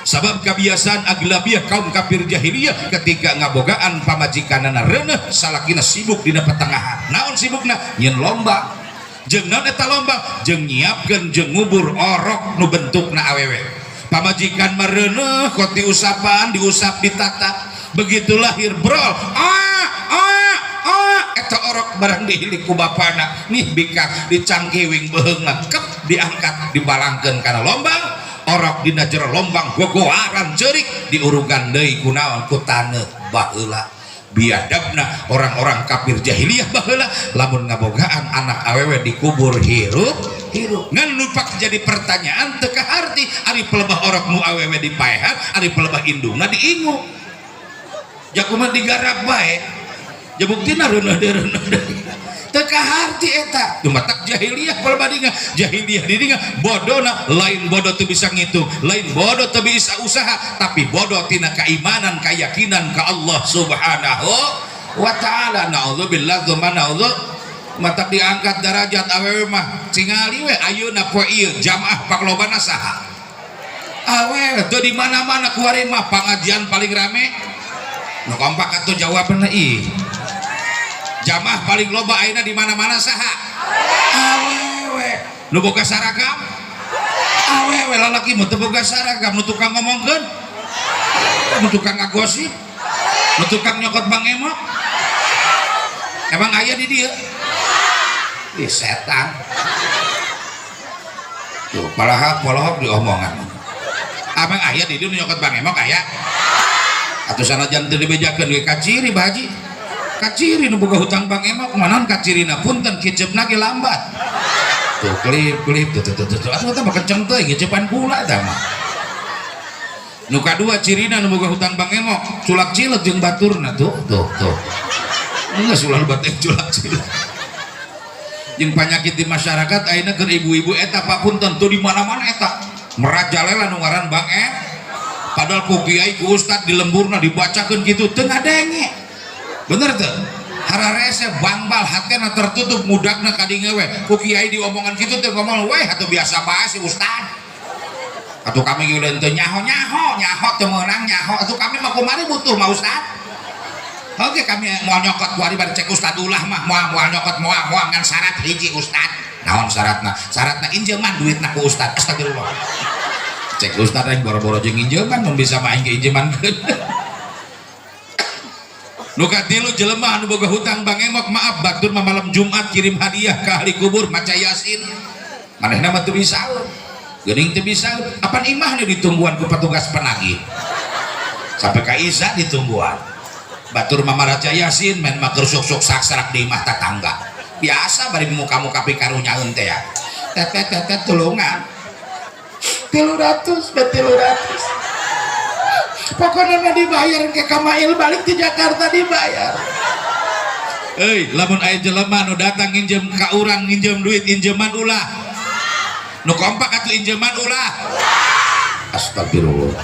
sabab kebiasaan aglabiah kaum kafir jahiliyah ketika ngabogaan pamajikanana reuneuh, salakina sibuk dina petengahan. Naon sibukna? Nyieun lomba. Jeung naon eta lomba? Jeung nyiapkeun jeung ngubur orok nu bentukna awewe. Pamajikan mah reuneuh, kot diusapan, diusap, ditata. Begitu lahir, brol, ah ah ah, eta orok barang dihilik ku bapana nih, bikak dicangkiwing beheungna, kep, diangkat, dibalangkeun kana lombang. Orok dina jero lombang gogoaran ceurik, diurugan deui ku naon? Ku taneuh. Baheula biadabna orang-orang kafir jahiliyah baheula, lamun ngabogaan anak awewe dikubur hirup hirup. Ngan lupak jadi pertanyaan, teu kaharti ari pelebah orok nu awewe dipaehan, ari pelebah indungna diingu, jakuman digarap bae. Ja buktina reuneuh deui, reuneuh deui, teu kaharti eta. Dumatak jahiliyah pelebah dinga jahiliyah di dinga bodona lain bodoh teu bisa ngitung, lain bodoh teu bisa usaha, tapi bodoh tina keimanan, keyakinan ke Allah Subhanahu wa Ta'ala. Naudzubillah tsumma naudzu. Matak diangkat derajat awewe mah. Tingali we ayeuna poe ieu, jamaah paklobana saha? Awewe. Teu di mana-mana kuari mah pangajian paling rame. Nu kompak atuh jawabanna ih. Jamaah paling loba ayeuna di mana-mana saha? Awewe. Nu boga saragam awewe. Lalaki mah teu boga saragam. Nu tukang ngomongkeun, nu tukang ngagosip, nu tukang nyokot Bang Emok, emang aya di dieu? Ih, setan tuh, palahak polohok diomongan. Emang aya di dieu nu nyokot Bang Emok? Aya atuh, sanajan teu dibejakeun ge kaciri. Bah Haji, kaciri nu boga hutang Bang Emok manaon kacirina? Punten, kicepna ge lambat tuh, klip klip tuh tuh tuh tuh, atuh teh mah kenceng teuing ngicepan gula tah mah. Nu kadua cirina nu boga hutang Bang Emok culak cilek jeung baturna. Tuh tuh tuh, geus ulah lebat culak cilek. Jeung panyakit di masyarakat ayeuna keur ibu-ibu eta, Pak, punten, tuh di mana-mana eta merajalela nu ngaran Bang E, padahal ku kiai, ku ustad di lemburna dibacakeun kitu teu ngadenge. Bener teu? Hararese bangbal, hatena tertutup, mudakna kadinge we. Ku kiai diomongan kitu teu ngomong weh, atuh biasa bae si ustad, atuh kami ge teu nyaho nyaho nyaho, teu meunang nyaho, atuh kami mah kumari butuh mah ustad. Oke, kami mau nyokot kuari bari, cek ustad ulah mah, moal, moal nyokot, moal, moal, ngan syarat hiji, ustad. Naon syaratna? Syaratna injeman duitna ku ustad. Astagfirullah. Cek ustad, aing boro-boro jeung injeman, mun bisa mah aing ge injemankeun. Nu katilu, jelema anu boga hutang Bang Emok, maaf, batur mah malam Jumat kirim hadiah ke ahli kubur, maca Yasin. Manehna mah teu bisa. Geuning teu bisa. Apan imahna ditungguan ku petugas penagih. Sampai ka Isa ditungguan. Batur mah maraca Yasin, main mah keur sok-sok saksarak di imah tatangga. Biasa bari muka-muka pikarunyaeun teh ya. Teteh, teteh, tulungan. 300, bet 300. Pokoknya mah dibayar ke Kamail balik di Jakarta dibayar. Euy, lamun aya jelema nu datang nginjem ka urang, nginjem duit, injeman ulah. Nu kompak atuh, injeman ulah. Astagfirullah.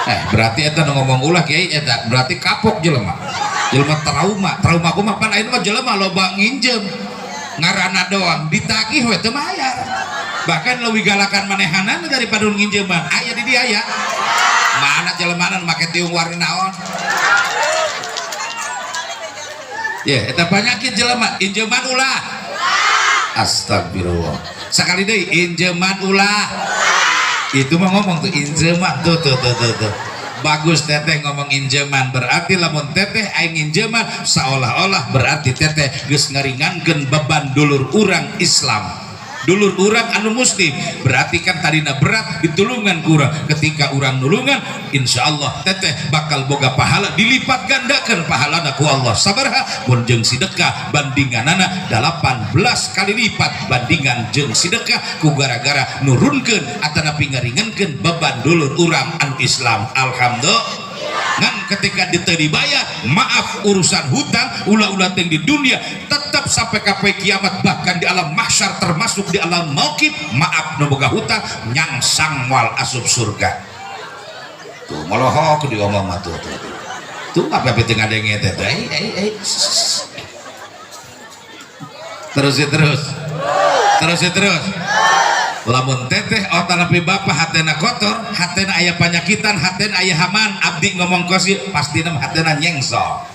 Eh, berarti eta nu ngomong ulah kiai eta berarti kapok jelema. Jelema trauma, trauma kumaha? Pan ayeuna mah jelema loba nginjem. Ngaranna doang, ditagih we teu mayar. Bahkan leuwih galakan manehanana daripada nu nginjeman. Aya di dieu aya. Mana jelemana nu make tiung warna naon? Ya, eta penyakit jelema, injeman ulah. Astagfirullah. Sekali deui, injeman ulah. Itu mah ngomong tuh injeman tuh tuh tuh tuh tuh. Bagus teteh ngomong injeman, berarti lamun teteh aing injeman seolah-olah berarti teteh geus ngaringankeun beban dulur urang Islam, dulur urang anu muslim. Berarti kan tadina berat ditulungan kurang, ketika urang nulungan insya Allah teteh bakal boga pahala, dilipat gandakan pahalana ku Allah. Sabaraha? Mun jeung sedekah bandinganana 18 kali lipat bandingan jeung sedekah, ku gara-gara nurunkeun atanapi ngaringankeun beban dulur urang anu Islam. Alhamdulillah. Ngan ketika diteu dibayar, maaf, urusan hutang ulah-ulah teh di dunia, tetap sampai kapai kiamat, bahkan di alam mahsyar, termasuk di alam mauqif, maaf, nu boga hutang nyangsang moal asup surga. Tuh molohok diomong mah, tuh tuh tuh tuh, apa apa teu ngadenge teh teh. Eh eh eh, terus ya, terus terus ya, terus. Lamun teteh atanapi bapak hatena kotor, hatena aya panyakitan, hatena aya haman, abdi ngomong kosi pasti hatena nyengsol,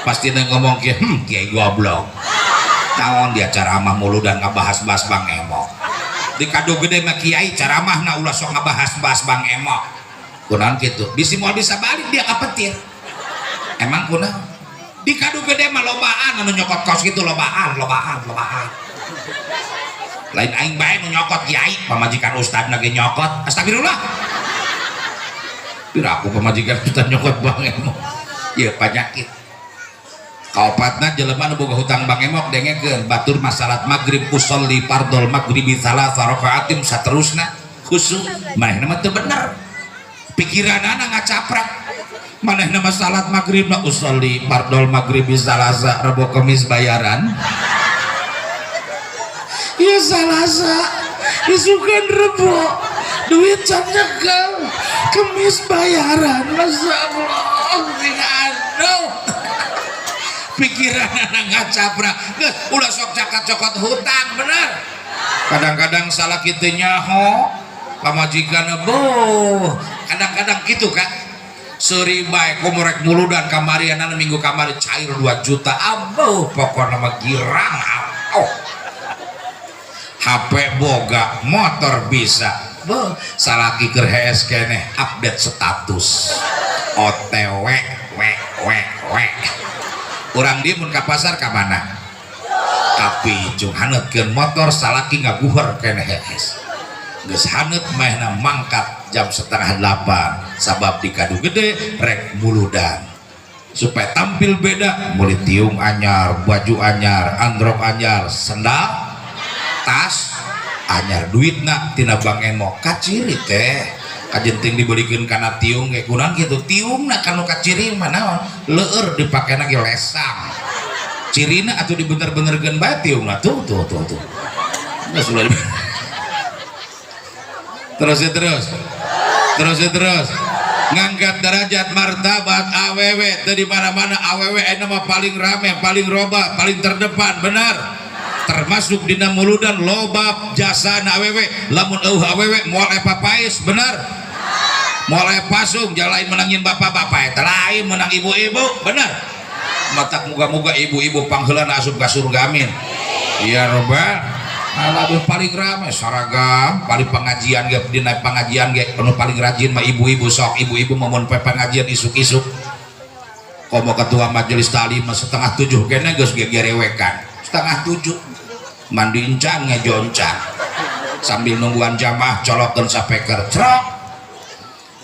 pasti ngomong ke kiai goblok, naon dia ceramah mulu dan ngabahas-bahas Bang Emok. Di Kadugede mah kiai ceramah na ulah sok ngabahas-bahas Bang Emok, kunaon kitu, bisi moal bisa balik dia ka petir. Emang kunaon di Kadugede mah lobaan anu nyokot kaos gitu, lobaan, lobaan, lobaan. Lain aing bae nu nyokot, kiai, pamajikan ustad lagi nyokot. Astagfirullah, pira aku pamajikan ustad nyokot Bang Emok ya. Penyakit kaopatna, jelema nu boga hutang Bang Emok, dengekeun. Batur masalat maghrib, usolli fardol maghribi salasa rakaatim, saterusna khusyuk. Manehna mah teu bener pikiranana, ngacaprak. Manehna mah salat maghrib na usolli fardol maghribi salasa, Rebo Kemis bayaran ya, Salasa, isukan Rebo duit can nyekel, Kemis bayaran. Masya Allah, aduh, pikiran anak ngacaprak. Geus ulah sok cakat cokot hutang. Bener, kadang-kadang salah kitu, nyaho pamajikan boh, kadang-kadang gitu kan, seuri bae komorek muludan kamarianan, minggu kamari cair 2 juta. Abuh, pokokna mah girang. Oh, HP boga, motor bisa. Beuh, salaki keur hees keneh update status OTW W W W. Urang dieu mun ka pasar ka mana? Ka Picung, haneutkeun motor. Salaki ngaguher keneh hees. Geus haneut, manehna mangkat jam 7.30, sabab di Kadugede rek muludan. Supaya tampil beda, mulai tiung anyar, baju anyar, androk anyar, sendal, tas anyar, duitna tina Bang Emok. Kaciri teh kajenting dibelikan karena tiung ge kunaon gitu. Tiungna kanu kaciri mah naon, leur dipakena ge lesang cirina atuh, dibener-benerkeun bae tiungna. Tuh tuh tuh tuh. Geus ulah, terus ya, terus terus ya, terus ngangkat derajat martabat awewe teu di mana-mana. Awewe eta mah paling rame, paling loba, paling terdepan. Benar, termasuk dina muludan loba jasa na awewe. Lamun euweuh awewe moal aya papais. Benar, moal aya pasung jalain menangin bapak-bapak eta lain menang ibu-ibu. Benar, matak muga-muga ibu-ibu pangheulana asup ka surga, amin ya robbal alamin. Paling rame saragam, paling pengajian ge, dina pengajian ge anu paling rajin mah ibu-ibu. Sok ibu-ibu mun pengajian isuk-isuk, komo ketua majelis taklim mah 6.30 kene geus gegerewekan. 6.30 mandi encan, ngejo encan, sambil nungguan jamaah colokkeun sapeker, crok,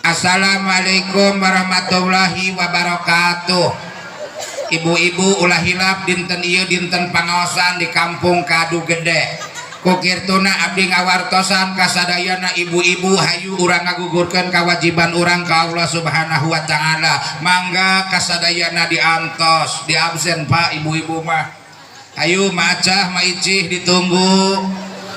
"Assalamualaikum warahmatullahi wabarakatuh. Ibu-ibu, ulah hilap dinten ieu dinten pangaosan di kampung Kadugede. Ku kirtuna abdi ngawartosan kasadayana ibu-ibu, hayu urang ngagugurkeun kewajiban urang ka Allah Subhanahu wa taala. Mangga kasadayana diantos, di absen Pak. Ibu-ibu mah hayu, macah maicih ditunggu,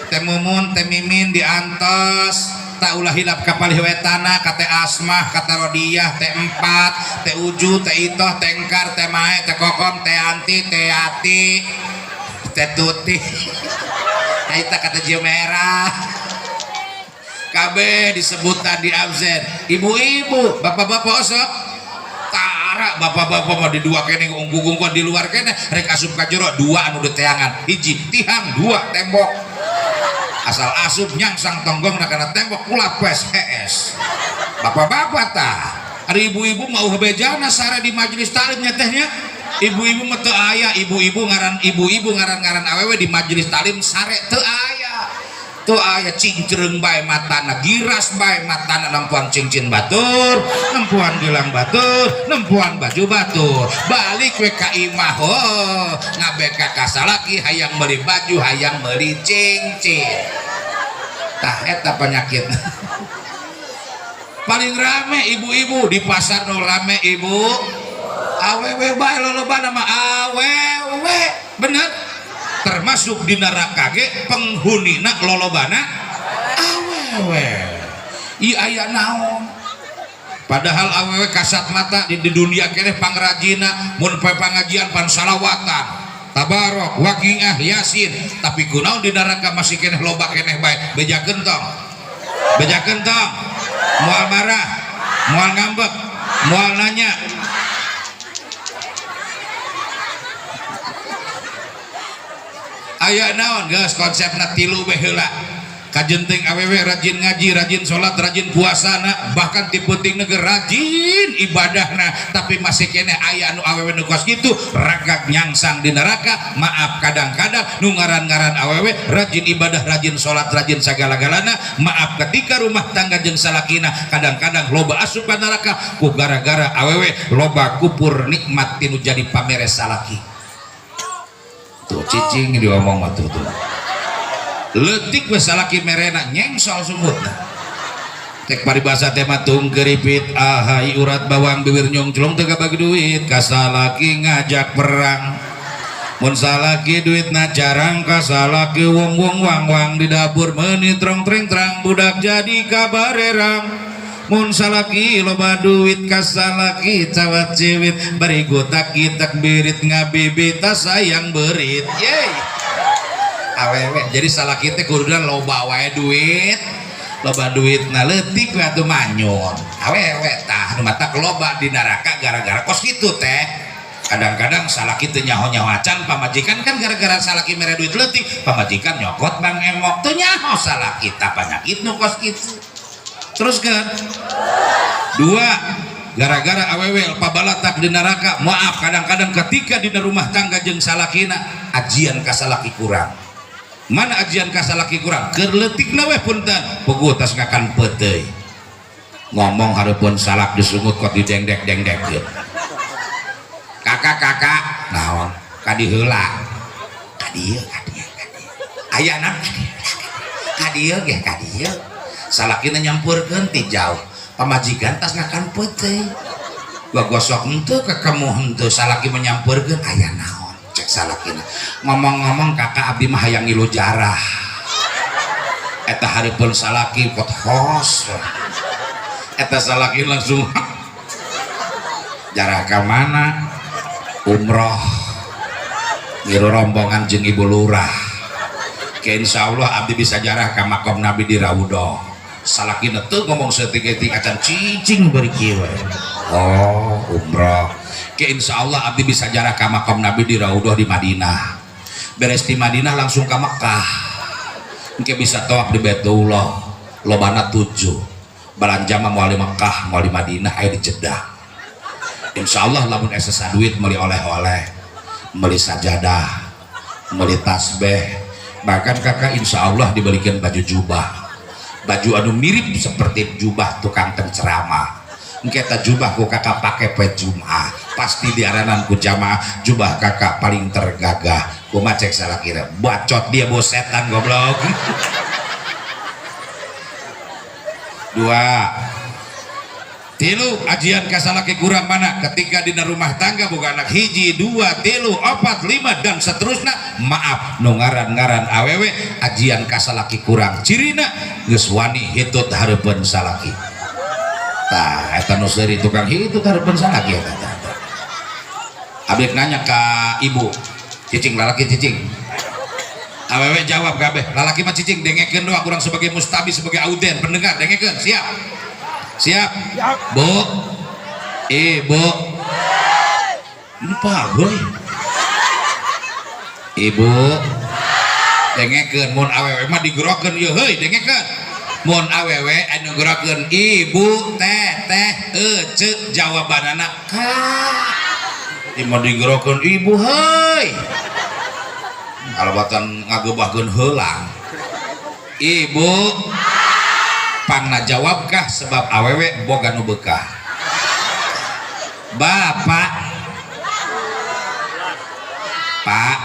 Teh Mumun, Teh Mimin diantos. Tak ulah hilap ka palih wetana, ka Teh Asmah, ka Teh Rodiah, Teh Empat, Teh Uju, Teh Itoh, Teh Engkar, Teh Mae, Teh Kokom, Teh Anti, Teh Ati, Teh Tuti. Aita kata Jio merah kabeh disebutan di absen ibu-ibu, bapak-bapak osok tara. Bapak-bapak mau di dua kene unggu-unggu di luar kene rek asup ka jero, dua anu teangan, hiji tihang, dua tembok. Asal asup nyangsang tonggong na kana tembok, kulapes hees bapak-bapak. Tah, ada ibu-ibu mau bejana sare di majelis taklimnya tehnya. Ibu-ibu mah teu aya, ibu-ibu ngaran, ibu-ibu ngaran-ngaran awewe di majelis taklim sare teu aya, teu aya. Cingcreung bae matana, giras bae matana, nempuan cincin batur, nempuan gelang batur, nempuan baju batur. Balik we ka imah, oh, ngabeka ka salaki, hayang meuli baju, hayang meuli cincin. Tah, eta penyakit. Paling rame ibu-ibu di pasar, nu rame ibu awewe bae, loloba nama awewe. Bener, termasuk di neraka ge penghunina lolobana awewe. Ieu aya naon? Padahal awewe kasat mata di dunia keneh pangrajina, mun poe pangajian pan salawatan, tabarok, waqiah, yasin, tapi kunaon di neraka masih keneh loba keneh bae. Bejakeun tong, bejakeun tong, moal marah, moal ngambek, moal nanya. Aya naon geus konsepna tilu we heula. Kajenting awewe rajin ngaji, rajin sholat, rajin puasana, bahkan ti peuting ge rajin ibadahna, tapi masih keneh aya nu awewe nu kos kitu ragak nyangsang di neraka. Maaf, kadang-kadang nu ngaran-ngaran awewe rajin ibadah, rajin sholat, rajin sagala-galana, maaf ketika rumah tangga jeung salakina kadang-kadang loba asup ka neraka ku gara-gara awewe loba kupur nikmat tinu jadi pamere salaki. Tuh cicing diomong mah tuh tuh. Leutik we salaki merena nyengsol sumutna. Tek paribasa teh mah tung keripit ahai urat bawang bibir nyongclong teu kabagi duit ka salaki ngajak perang. Mun salaki duitna jarang ka salaki wong-wong wang-wang di dapur meuni trong treng trang budak jadi kabarerang. Mun salaki loba duit ka salaki cawat ciwit bari gotak kitak birit ngabibita sayang berit. Yeay. Awewe jadi salaki teh kuduna loba wae duit, loba duit na leutik we atuh manyun. Awewe tah nu matak loba di neraka gara-gara kos kitu teh. Kadang-kadang salaki teu nyaho-nyaho acan pamajikan kan gara-gara salaki mere duit leutik, pamajikan nyokot bang emok teu nyaho salaki tah panyakit nu kos kitu. Terus kan dua, gara-gara awewe pabalatak di neraka. Maaf, kadang-kadang ketika di rumah tangga jeung salakina ajian ka salaki kurang. Mana ajian ka salaki kurang? Keur leutikna we punten, puguh tas ngakan peuteuy. Ngomong hareupeun salak disungut kot didengdek-dengdekkeun. Kakak-kakak naon? Ka dieu heula. Ka dieu, ka dieu, ka dieu. Aya naon? Ka dieu ge ka dieu. Salakina nyampurkeun ti jauh. Pamajikan tas ngakan peuteuy. Gua gosok henteu ka kamu henteu, salaki menyampurkeun aya naon? Cek salakina. Ngomong-ngomong kakak abdi mah hayang ngilu jarah. Eta hareupeun salaki kot hos. Eta salaki langsung jarah ka mana? Umroh. Ngilu rombongan jeung ibu lurah. Ke insyaallah abdi bisa jarah ka makom Nabi di Raudhah. Salakina teu ngomong saeutik-eutik acan cicing bari kieu we. Oh, umroh. Ke insyaallah abdi bisa jarah ka makom Nabi di Raudhah di Madinah. Beres di Madinah langsung ka Mekah. Engke bisa tawaf di Baitullah. Lobana 7. Balanja mah moal di Mekah, moal di Madinah, aya di Jeddah. Insyaallah lamun esa duit meuli oleh-oleh, meuli sajadah, meuli tasbih, bahkan kakak insyaallah dibelikan baju jubah. Baju anu mirip seperti jubah tukang penceramah. Engke eta jubah ku kakak pake poe Jumat, pasti diaranan ku jamaah jubah kakak paling tergagah. Kumaha cek salakira? Bacot dia bos setan goblok. Dua. Tilu, ajian kasalaki kurang mana? Ketika dina rumah tangga boga anak hiji, dua, tilu, opat, lima, dan seterusnya. Maaf, nu ngaran-ngaran awewe ajian kasalaki kurang. Cirina geus wani hitut hareupeun salaki. Tah, eta nu seuri tukang hitut hareupeun salaki eta tah. Abdi nanya ka ibu, cicing lalaki cicing. Awewe jawab kabeh, lalaki mah cicing dengekeun doa kurang sebagai mustabi, sebagai auden, pendengar dengekeun, siap. Siap. Bu. Ibu. Lupa heuy. Ibu. Dengekeun mun awewe mah digerokeun ieu heuy dengekeun. Mun awewe anu gerokeun ibu teh teh ece jawabanana ka. Ieu mah digerokeun ibu heuy. Kalebatan ngagebahkeun heulang. Ibu pangna jawabkah sebab awewe boga nu beukah. Bapak Pak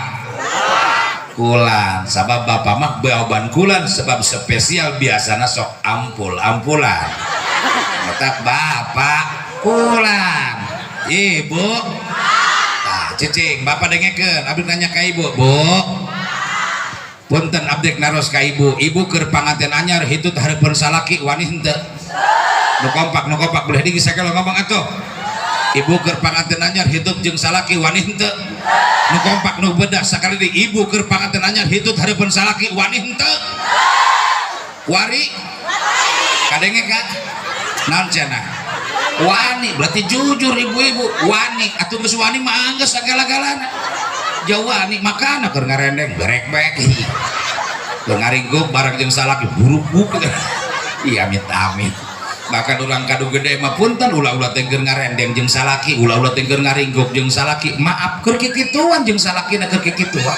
kulan sabab bapak mah jawaban kulan sebab spesial biasana sok ampul-ampulan. Mata bapak kulan. Ibu tah cicing bapak dengekeun abdi nanya ka ibu, Bu. Punten abdi naros ka ibu, ibu keur panganten anyar hitut hareupeun salaki wani henteu? Nu kompak, nu kompak, boleh digi sakalo ngomong atuh. Ibu keur panganten anyar hitut jeung salaki wani henteu? Nu kompak, nu bedah sakali deui, ibu keur panganten anyar hitut hareupeun salaki wani henteu? Wari? Kadenge ka? Naon cenah? Wani, berarti jujur ibu-ibu, wani. Atuh geus wani mah anggeus sagala-galana. Jauh wani makana keur ngarendeng berek-bek. Keur ngaringkuk bareng jeung salaki buruk-buruk. Iya, amit amit. Bahkan urang kadu gede mah punten, ulah-ulah teh keur ngarendeng jeung salaki, ulah-ulah teh keur ngaringkuk jeung salaki. Maaf, keur kikituan jeung salakina, keur kikituan.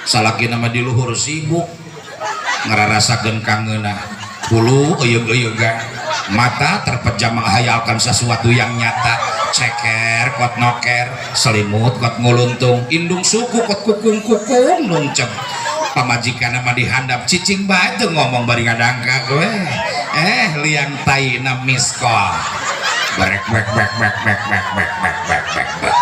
Salakina mah di luhur sibuk ngararasakeun kangeunah. Hulu euyeug-euyeugan, mata terpejam menghayalkan sesuatu yang nyata, ceker kot noker, selimut kot nguluntung, indung suku kot kukung-kukung nungcep. Pamajikan mah dihandap cicing bae teu ngomong bari ngadangkak we. Liang tai na miskol. Brek brek brek brek brek brek brek brek brek brek brek.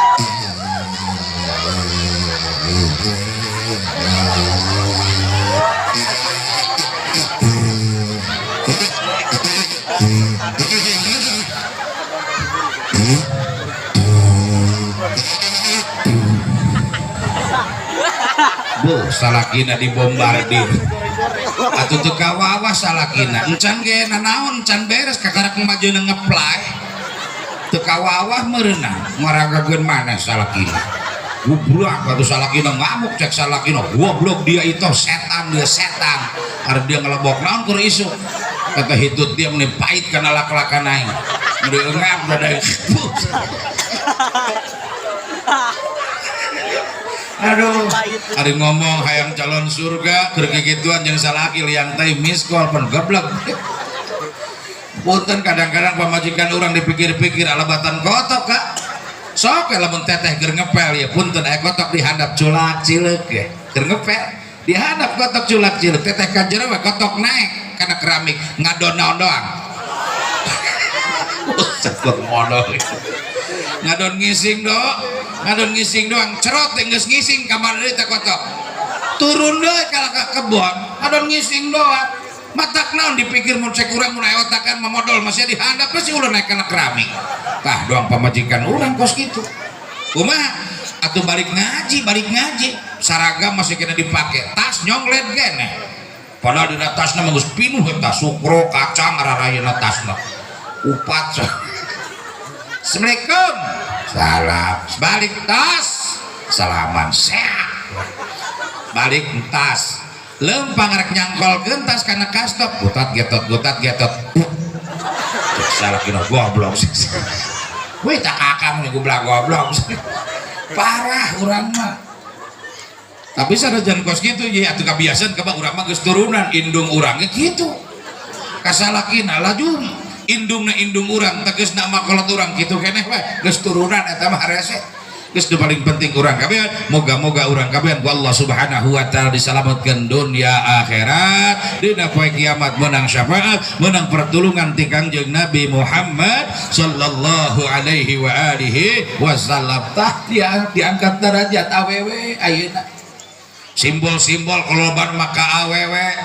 Bu, salakina dibombardir. Atuh teu kawawa salakina. Encan ge nanaon, encan beres kakarak majuna ngeplay. Teu kawawah meureunna, ngaragageun maneh salakina. Goblok atuh salakina ngamuk, cek salakina, goblok dia itu setan, dia setan. Ari dia ngelebok naon keur isuk. Kata hitut dia meni pahit kana lak-lakan aing. Udah engap udah. Aduh, ari ngomong hayang calon surga keur kikituan jeung salaki liang teh miskol pan geblek. Punten, kadang-kadang pamajikan urang dipikir-pikir alabatan kotok kak. Sok lamun teteh keur ngepel ya punten aya kotok dihandap culak cileuk ya. Keur ngepel dihandap kotok culak cileuk, teteh ka jero we kotok naik kana keramik ngadon naon doang. Buset modal. Ngadon ngising do, ngadon ngising doang, cerot teh geus ngising kamar deui teh kotok. Turun deui ka kebon, ngadon ngising doang. Matak naon dipikir mun cek urang mun aya otakan mah modal masih dihandap si ulah naik kana keramik. Tah doang pamajikan urang kos kitu. Kumaha? Atuh balik ngaji, balik ngaji, saragam masih kena dipake, tas nyonglet keneh. Padahal dina tasna mah geus pinuh eta sukro, kacang rarayana tasna. Upat. Assalamualaikum. Salam. Balik tas. Salaman. Sehat. Balik tas. Lempang rek nyangkolkeun tas kana kastop. Gutat getot gutat getot. Cek salakina goblok. Wih tak akang nih goblok goblok. Parah urang mah. Tapi sanajan kos kitu ye atuh kabiasaan kaba urang mah geus turunan indung urang ge kitu. Kasalakina laju indungna indung urang tegasna makolot urang kitu keneh we geus turunan eta mah harese. Geus nu paling penting urang kabehan moga-moga urang kabehan ku Allah Subhanahu wa taala disalametkeun dunya akhirat, dina poe kiamat menang syafaat, menang pertulungan ti Kangjeng Nabi Muhammad sallallahu alaihi wa alihi wasallam. Tah diangkat derajat awewe ayeuna. Simbol-simbol koloban maka awewe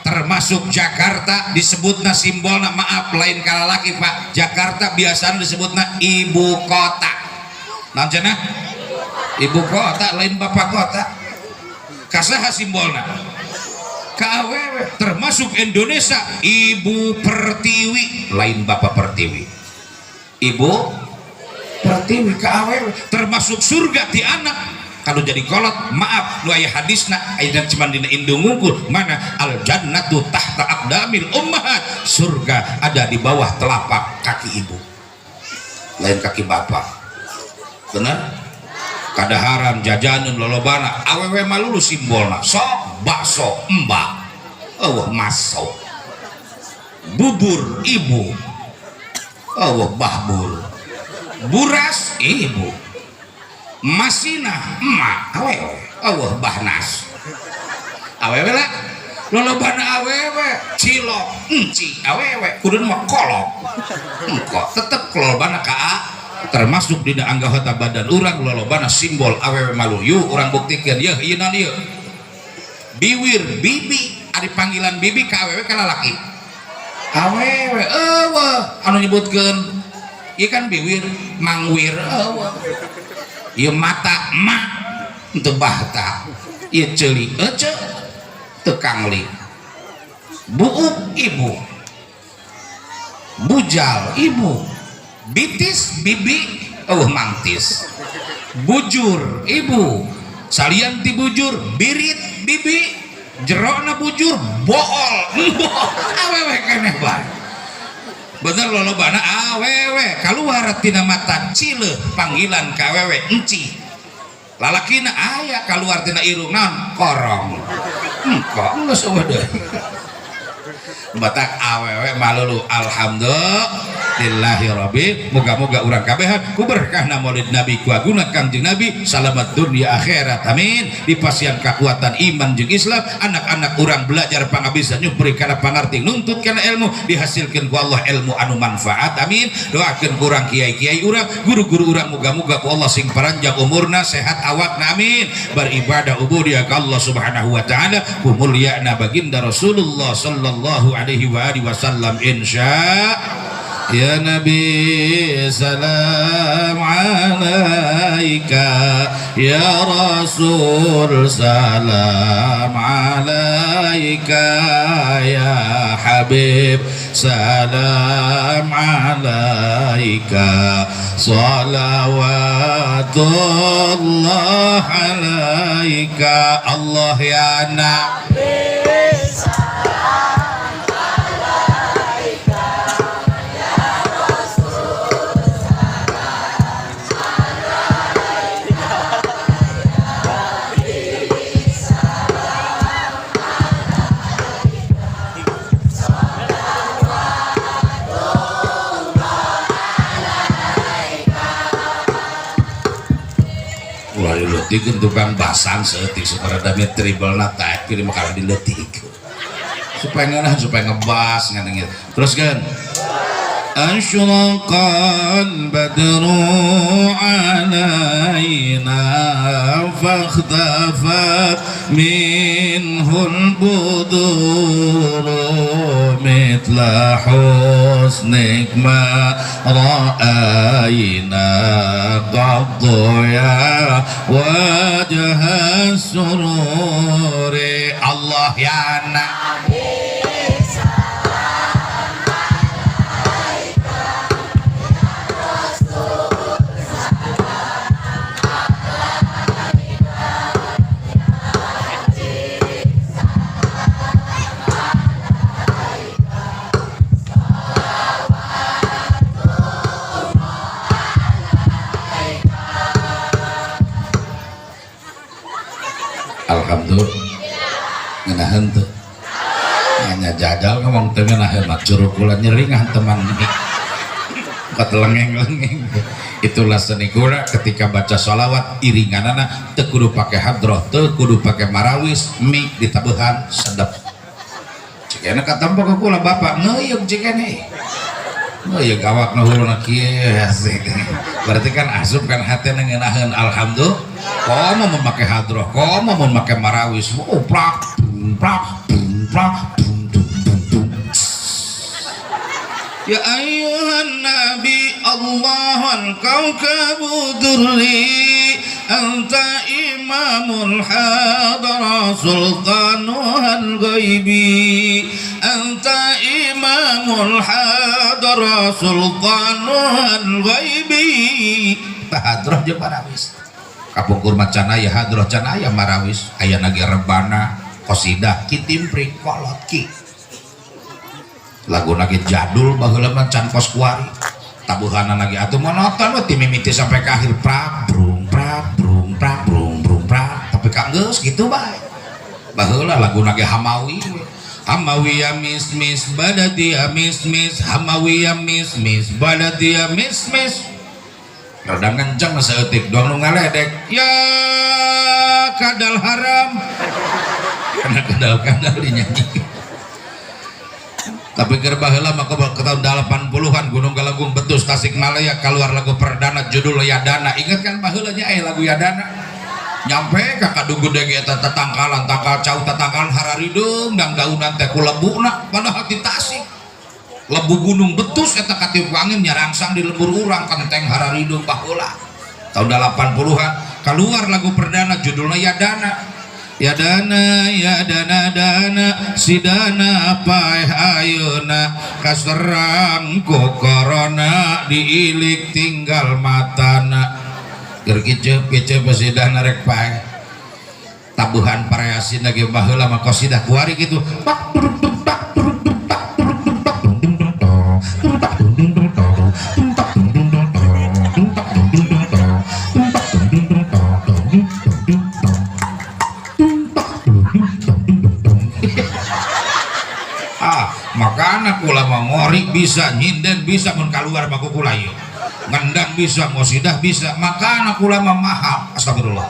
termasuk Jakarta disebutna simbolna, maaf lain kalalaki Pak, Jakarta biasanya disebutna ibu kota. Naon cenah? Ibu kota lain bapak kota. Kasaha simbolna? Ka awewe. Termasuk Indonesia ibu pertiwi lain bapak pertiwi. Ibu pertiwi ka awewe. Termasuk surga ti anak. Kalau jadi kolot maaf nu aya hadisna aya cuman dina indung ngungkul mana al jannatu tahta aqdamil ummahat, surga ada di bawah telapak kaki ibu lain kaki bapak. Bener? Kadaharan jajanan lolobana awewe malulu simbolna sok bakso mbak eueuh masok bubur ibu eueuh bahbur buras ibu masinah emak awewe eueuh bahnas awewe lah lolobana awewe cilok enci awewe kudu mah kolok engko tetep lolobana ka termasuk dina anggota badan urang lolobana simbol awewe malu. Yuk urang buktikeun yeuh ieu naon ieu biwir bibi ari panggilan bibi ka awewe ka lalaki awewe Eueuh anu nyebutkeun ieu kan biwir mangwir eueuh. Ieu mata ma teu bahta. Ieu ceuli ece teu kangli. Buuk ibu. Bujal ibu. Bitis bibi eueuh mangtis. Bujur ibu. Salian ti bujur birit bibi. Jerona bujur bool. Awewe keneh bae. Bener lolobana awewe kaluar tina mata cileuh panggilan ka awewe enci. Lalakina aya kaluar tina irung naon korong. Engko geus eueuh deui. Batak awewe malulu alhamdulillahirabbil moga-moga urang kabehan ku berkahna maulid nabi ku agungna Kangjeng Nabi salamat dunia akhirat amin dipasihan kekuatan iman jeung Islam anak-anak urang belajar pangabisa nyupri kana pangarti nuntut kana ilmu dihasilkeun ku Allah ilmu anu manfaat amin doakeun ku urang kiai-kiai urang guru-guru urang moga-moga ku Allah sing paranjang umurna sehat awakna amin beribadah ubudiyah ka Allah Subhanahu wa taala ku mulyana baginda Rasulullah sallallahu alaihi wa alihi wasallam insya ya Nabi salam alaika ya Rasul salam alaika ya Habib salam alaika salawatullah alaika Allah ya Nabi dileutikeun tukang basang saeutik supaya dami tribalna taek kirim makanan dileutikeun supaya ngeunah supaya ngebas ngan gitu. Terus kan asyraqal badru alaina fakhtafat minhul buduru mithla husnik ma ra'ayna qaddu ya wajha sururi Allah ya Nabi. Alhamdulillah ngenahan tuh hanya jajal ngomong teu ngeunaheun mah curug kula nyeri teman lengeng-lengeng. Itulah seni kula ketika baca sholawat iringanana teu kudu pake hadroh teu kudu pake marawis mik ditabehan sedep cikena katampo ka kula bapak ngeuyeung cikene ngeuyeung awakna huluna kieu asik berarti kan asup kan hatena ngeunaheun alhamdulillah. Komo mun make hadroh, komo mun make marawis, oh plak, bum plak, bum plak, bum dum dum dum. Ya ayyuhan nabi Allah wal kawkabu durri anta imamul hadara sultanuhal ghaibi anta imamul hadara sultanuhal ghaibi. Hadroh jeung marawis kapungkur macan aya hadroh can aya marawis aya nage rebana qasidah ki timpring kolot ki lagu nage jadul baheula mah can kos kuari tabuhana nage atuh monoton we ti mimiti sampai ka akhir prak brung prak brung prak brung brung prak tapi ka geus kitu bae baheula lagu nage hamawi hamawi ya mis mis badati ya mis mis hamawi ya mis mis badati ya mis mis rada ngenceng saeutik doang nu ngaledek ya kadal haram karena kadal-kadal dinyanyi. Tapi keur baheula mah ke tahun 80-an Gunung Galunggung Betus Tasikmalaya keluar lagu perdana judul Yadana. Ingat kan baheula nya aya lagu Yadana nyampe ka kadunggu dege eta tatangkalan tangkal cau tatangkalan hararideung dang daunan teh ku lebuna padahal di Tasik. Lebu gunung betus eta katiup angin nyarangsang di lembur urang kenteng hararideung baheula. Tahun 80-an keluar lagu perdana judulnya Yadana. Yadana yadana dana sidana paeh ayeuna kaserang ku corona diilik tinggal matana. Keur kiceup-kiceup sidana rek paeh. Tabuhan pareasin lagi baheula mah qasidah kuari kitu. Pak turuk tuk tak turuk tuk tak turuk tuk tak dung dung dung tong turuk tak dung dung dung tong tung tak dung dung dung tong tung tak dung dung dung tong tung tak dung dung dung tong dung dung dung tong tung tak dung dung dung dung dung. Ah, makana kula mah ngorik bisa, nyinden bisa mun kaluar mah kula ieu. Ngendang bisa, ngosidah bisa, makana kula mah mahal. Astagfirullah.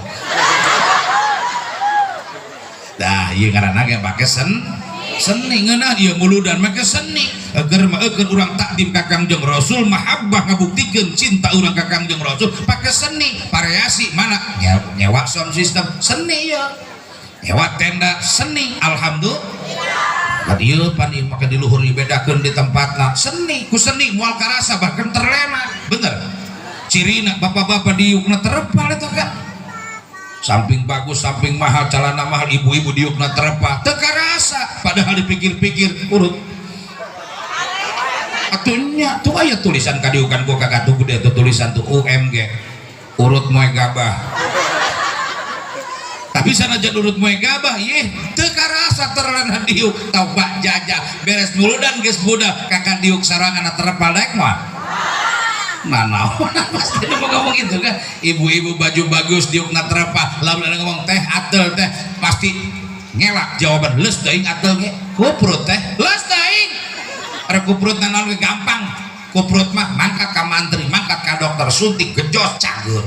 Dah, ieu ngaranna ge make seni ngeunah ieu muludan make seni. Agar mah eukeun urang takdim ka Kangjeng Rasul, mahabbah ngabuktikeun cinta urang ka Kangjeng Rasul pake seni, variasi mana nyewa sound system seni ieu. Nyewa tenda seni, alhamdulillah. Pan ieu pan ieu make di luhur dibedakeun di tempatna seni, ku seni moal karasa bahkan terlena, bener. Cirina bapak-bapak diukna terepal eta kan. Samping bagus, samping mahal, celana mahal, ibu-ibu diukna terepah, teu karasa, padahal dipikir-pikir urut. Atunya tuh aya tulisan kadiukan gua kagak tuh gede tuh tulisan tuh UMG, urut moe gabah. Tapi sanajan urut moe gabah, yeh teu karasa terlena diuk, tau pak jajah beres muludan geus budak kakak diuk sarangan terepal daek mah. Nah, nah, pasti dia mau ngomong gitu kan. Ibu-ibu baju bagus diukna terepah, lamun ada ngomong teh atel teh pasti ngelak jawaban leus teuing atel ge. Kuprut teh leus teuing. Ada kuprut naon ge gampang. Kuprut mah mangkat ka mantri, mangkat ka dokter, suntik gejos cager.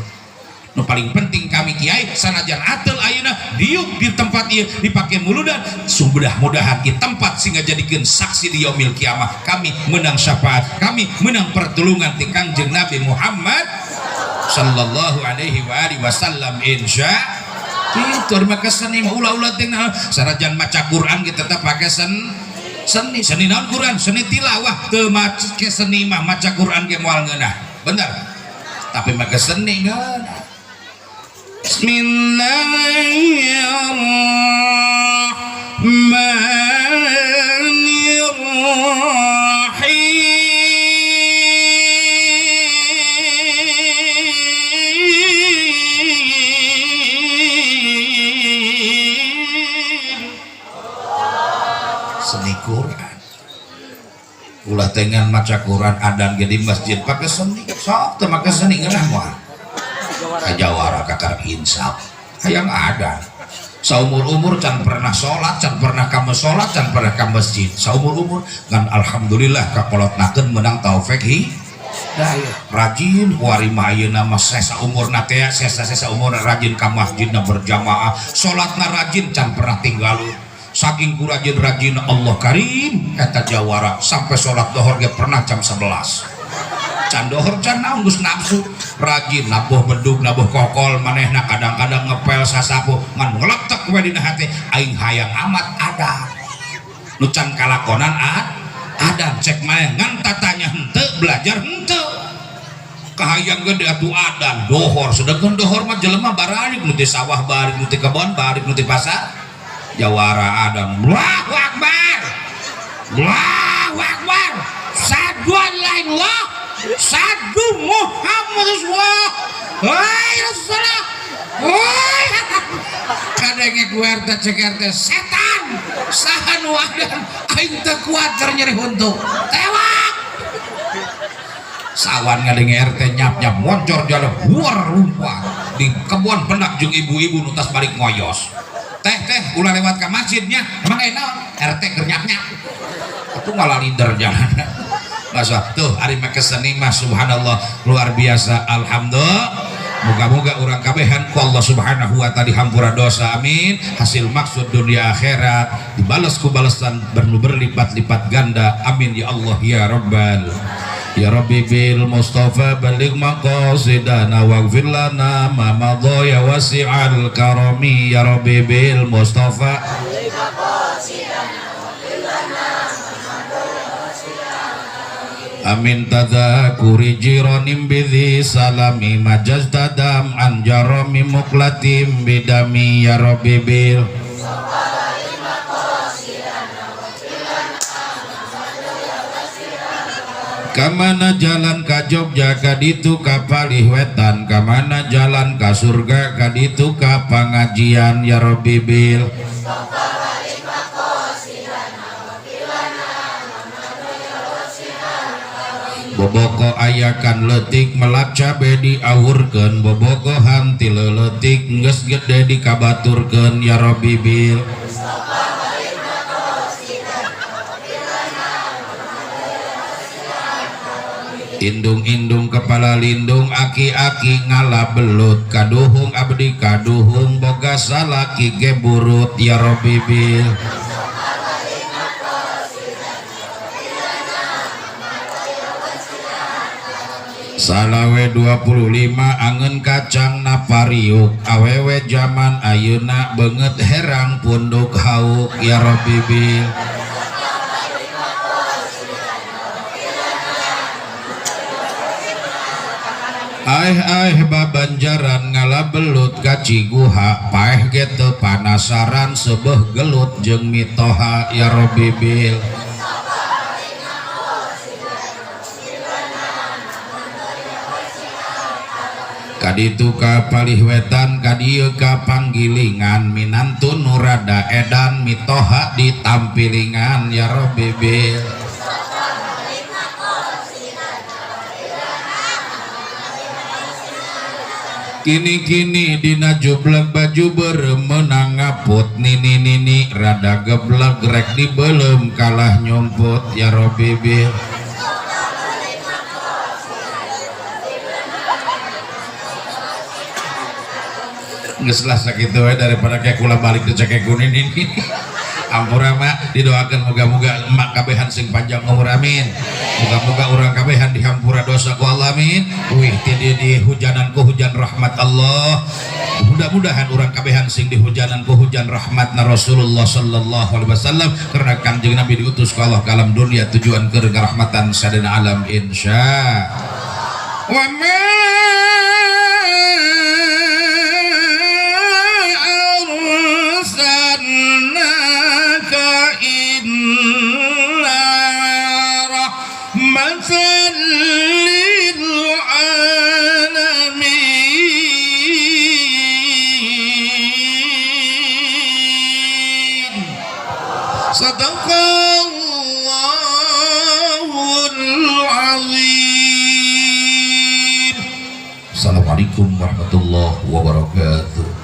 Nu paling penting kami kiai sanajan atel ayeuna diuk di tempat ieu dipake muludan, mudah-mudahan di tempat sehingga jadikeun saksi di yaumil kiamah kami menang syafaat, kami menang pertolongan ti Kangjeng Nabi Muhammad sallallahu alaihi wa alihi wasallam insya itu maka seni mah ulah-ulah teh naon sanajan maca Quran kita tetap pakai seni seni naon Quran seni tilawah teu make seni mah maca Quran ge moal ngeunah bener tapi make seni ngeunah. Bismillahirrahmanirrahim. Seni Quran. Ulah tengan maca Quran adan ge di masjid pakai seni. Sok teu make seni ngeunah moal. Kajawara kakar insaf hayang ada saumur-umur can pernah sholat, can pernah ka sholat, can pernah ka masjid saumur-umur ngan alhamdulillah kakolotnakeun menang taufik hidayah rajin kuari mah ayeuna mah sesa umurna teh sesa-sesa umurna rajin ka masjidna berjamaah salatna rajin can pernah tinggalun saking ku rajin-rajin Allah karim eta jawara sampai salat dohor ge pernah jam 11 can dohor can naon geus nafsu rajin nabuh bedug nabuh kokol manehna kadang-kadang ngepel sasapu ngan ngeletek we dina hati aing hayang amat ada nu can kalakonan ada cek maneh ngan tatanya henteu belajar henteu kahayang gede atuh adan dohor sedengkeun dohor mah jelema baralik nu ti sawah balik nu ti kebon balik nu ti pasar jawara adan Allahu akbar Allahu akbar sadu la ilaha sadu Muhammad Rasulullah hai Rasulullah hai kadenge ku RT cek RT setan saha nu adan aing teu kuat keur nyeri huntu tewak sawan ngadenge RT nyap-nyap moncor jalan huar lumpat di kebon penak jeung ibu-ibu nu tas balik ngoyos teh teh ulah lewat ka masjidnya emang aya naon RT keur nyap-nyap atuh malah lider jalan masa tuh ari make seni mah subhanallah luar biasa alhamdulillah moga-moga urang kabehan ku Allah subhanahu wa ta'ala dihampura dosa amin hasil maksud dunia akhirat dibales ku balesan berlipat-lipat ganda amin ya Allah ya rabbal ya rabbi bil mustafa baligh maqasidana waghfir lana ma madha ya wasi'al karami ya rabbi bil mustafa Amin tadzakuri jiranim bidhi salami majazdadam anjarami muklatim bidami ya rabbi bil kamana jalan ka Jogja kaditu ka Palih Wetan, kamana jalan ka surga kaditu ka pangajian ya rabbi bil boboko ayakan leutik melak cabe diawurkeun, bobogohan ti leutik geus gede dikabaturkeun ya rabbi bil indung-indung kepala lindung aki-aki ngala belut kaduhung abdi kaduhung boga salaki ge burut ya rabbi bil salawe 25 angen kacang napariuk awewe jaman ayeuna beungeut herang punduk hauk ya rabbi bil aeh-aeh babanjaran ngala belut ka Ciguha paeh ge teu panasaran sebeuh gelut jeung mitoha ya rabbi bil kaditu ka Palih Wetan kadieu ka Panggilingan minantu nu rada edan mitoha ditampilingan ya rabbi bil kini-kini dina jubleg baju beureum meunang ngaput nini-nini rada geblek rek dibeuleum kalah nyumput ya rabbi bil geus lah sakitu we daripada kayak kula balik ke cekek kuning ini. Ampura mak, didoakan moga-moga emak kabehan sing panjang umur amin. Moga-moga urang kabehan dihampura dosa ku Allah amin. Wih ti di hujanan ku hujan rahmat Allah. Mudah-mudahan urang kabehan sing dihujanan ku hujan rahmatna Rasulullah sallallahu alaihi wasallam karena Kanjeng Nabi diutus ku Allah ke alam dunia tujuan keur ngarahmatan sadaya alam insya. Wa ma arsalnaka illa rahmatan lil alamin. Sadaqallahul azim. Assalamualaikum warahmatullahi wabarakatuh.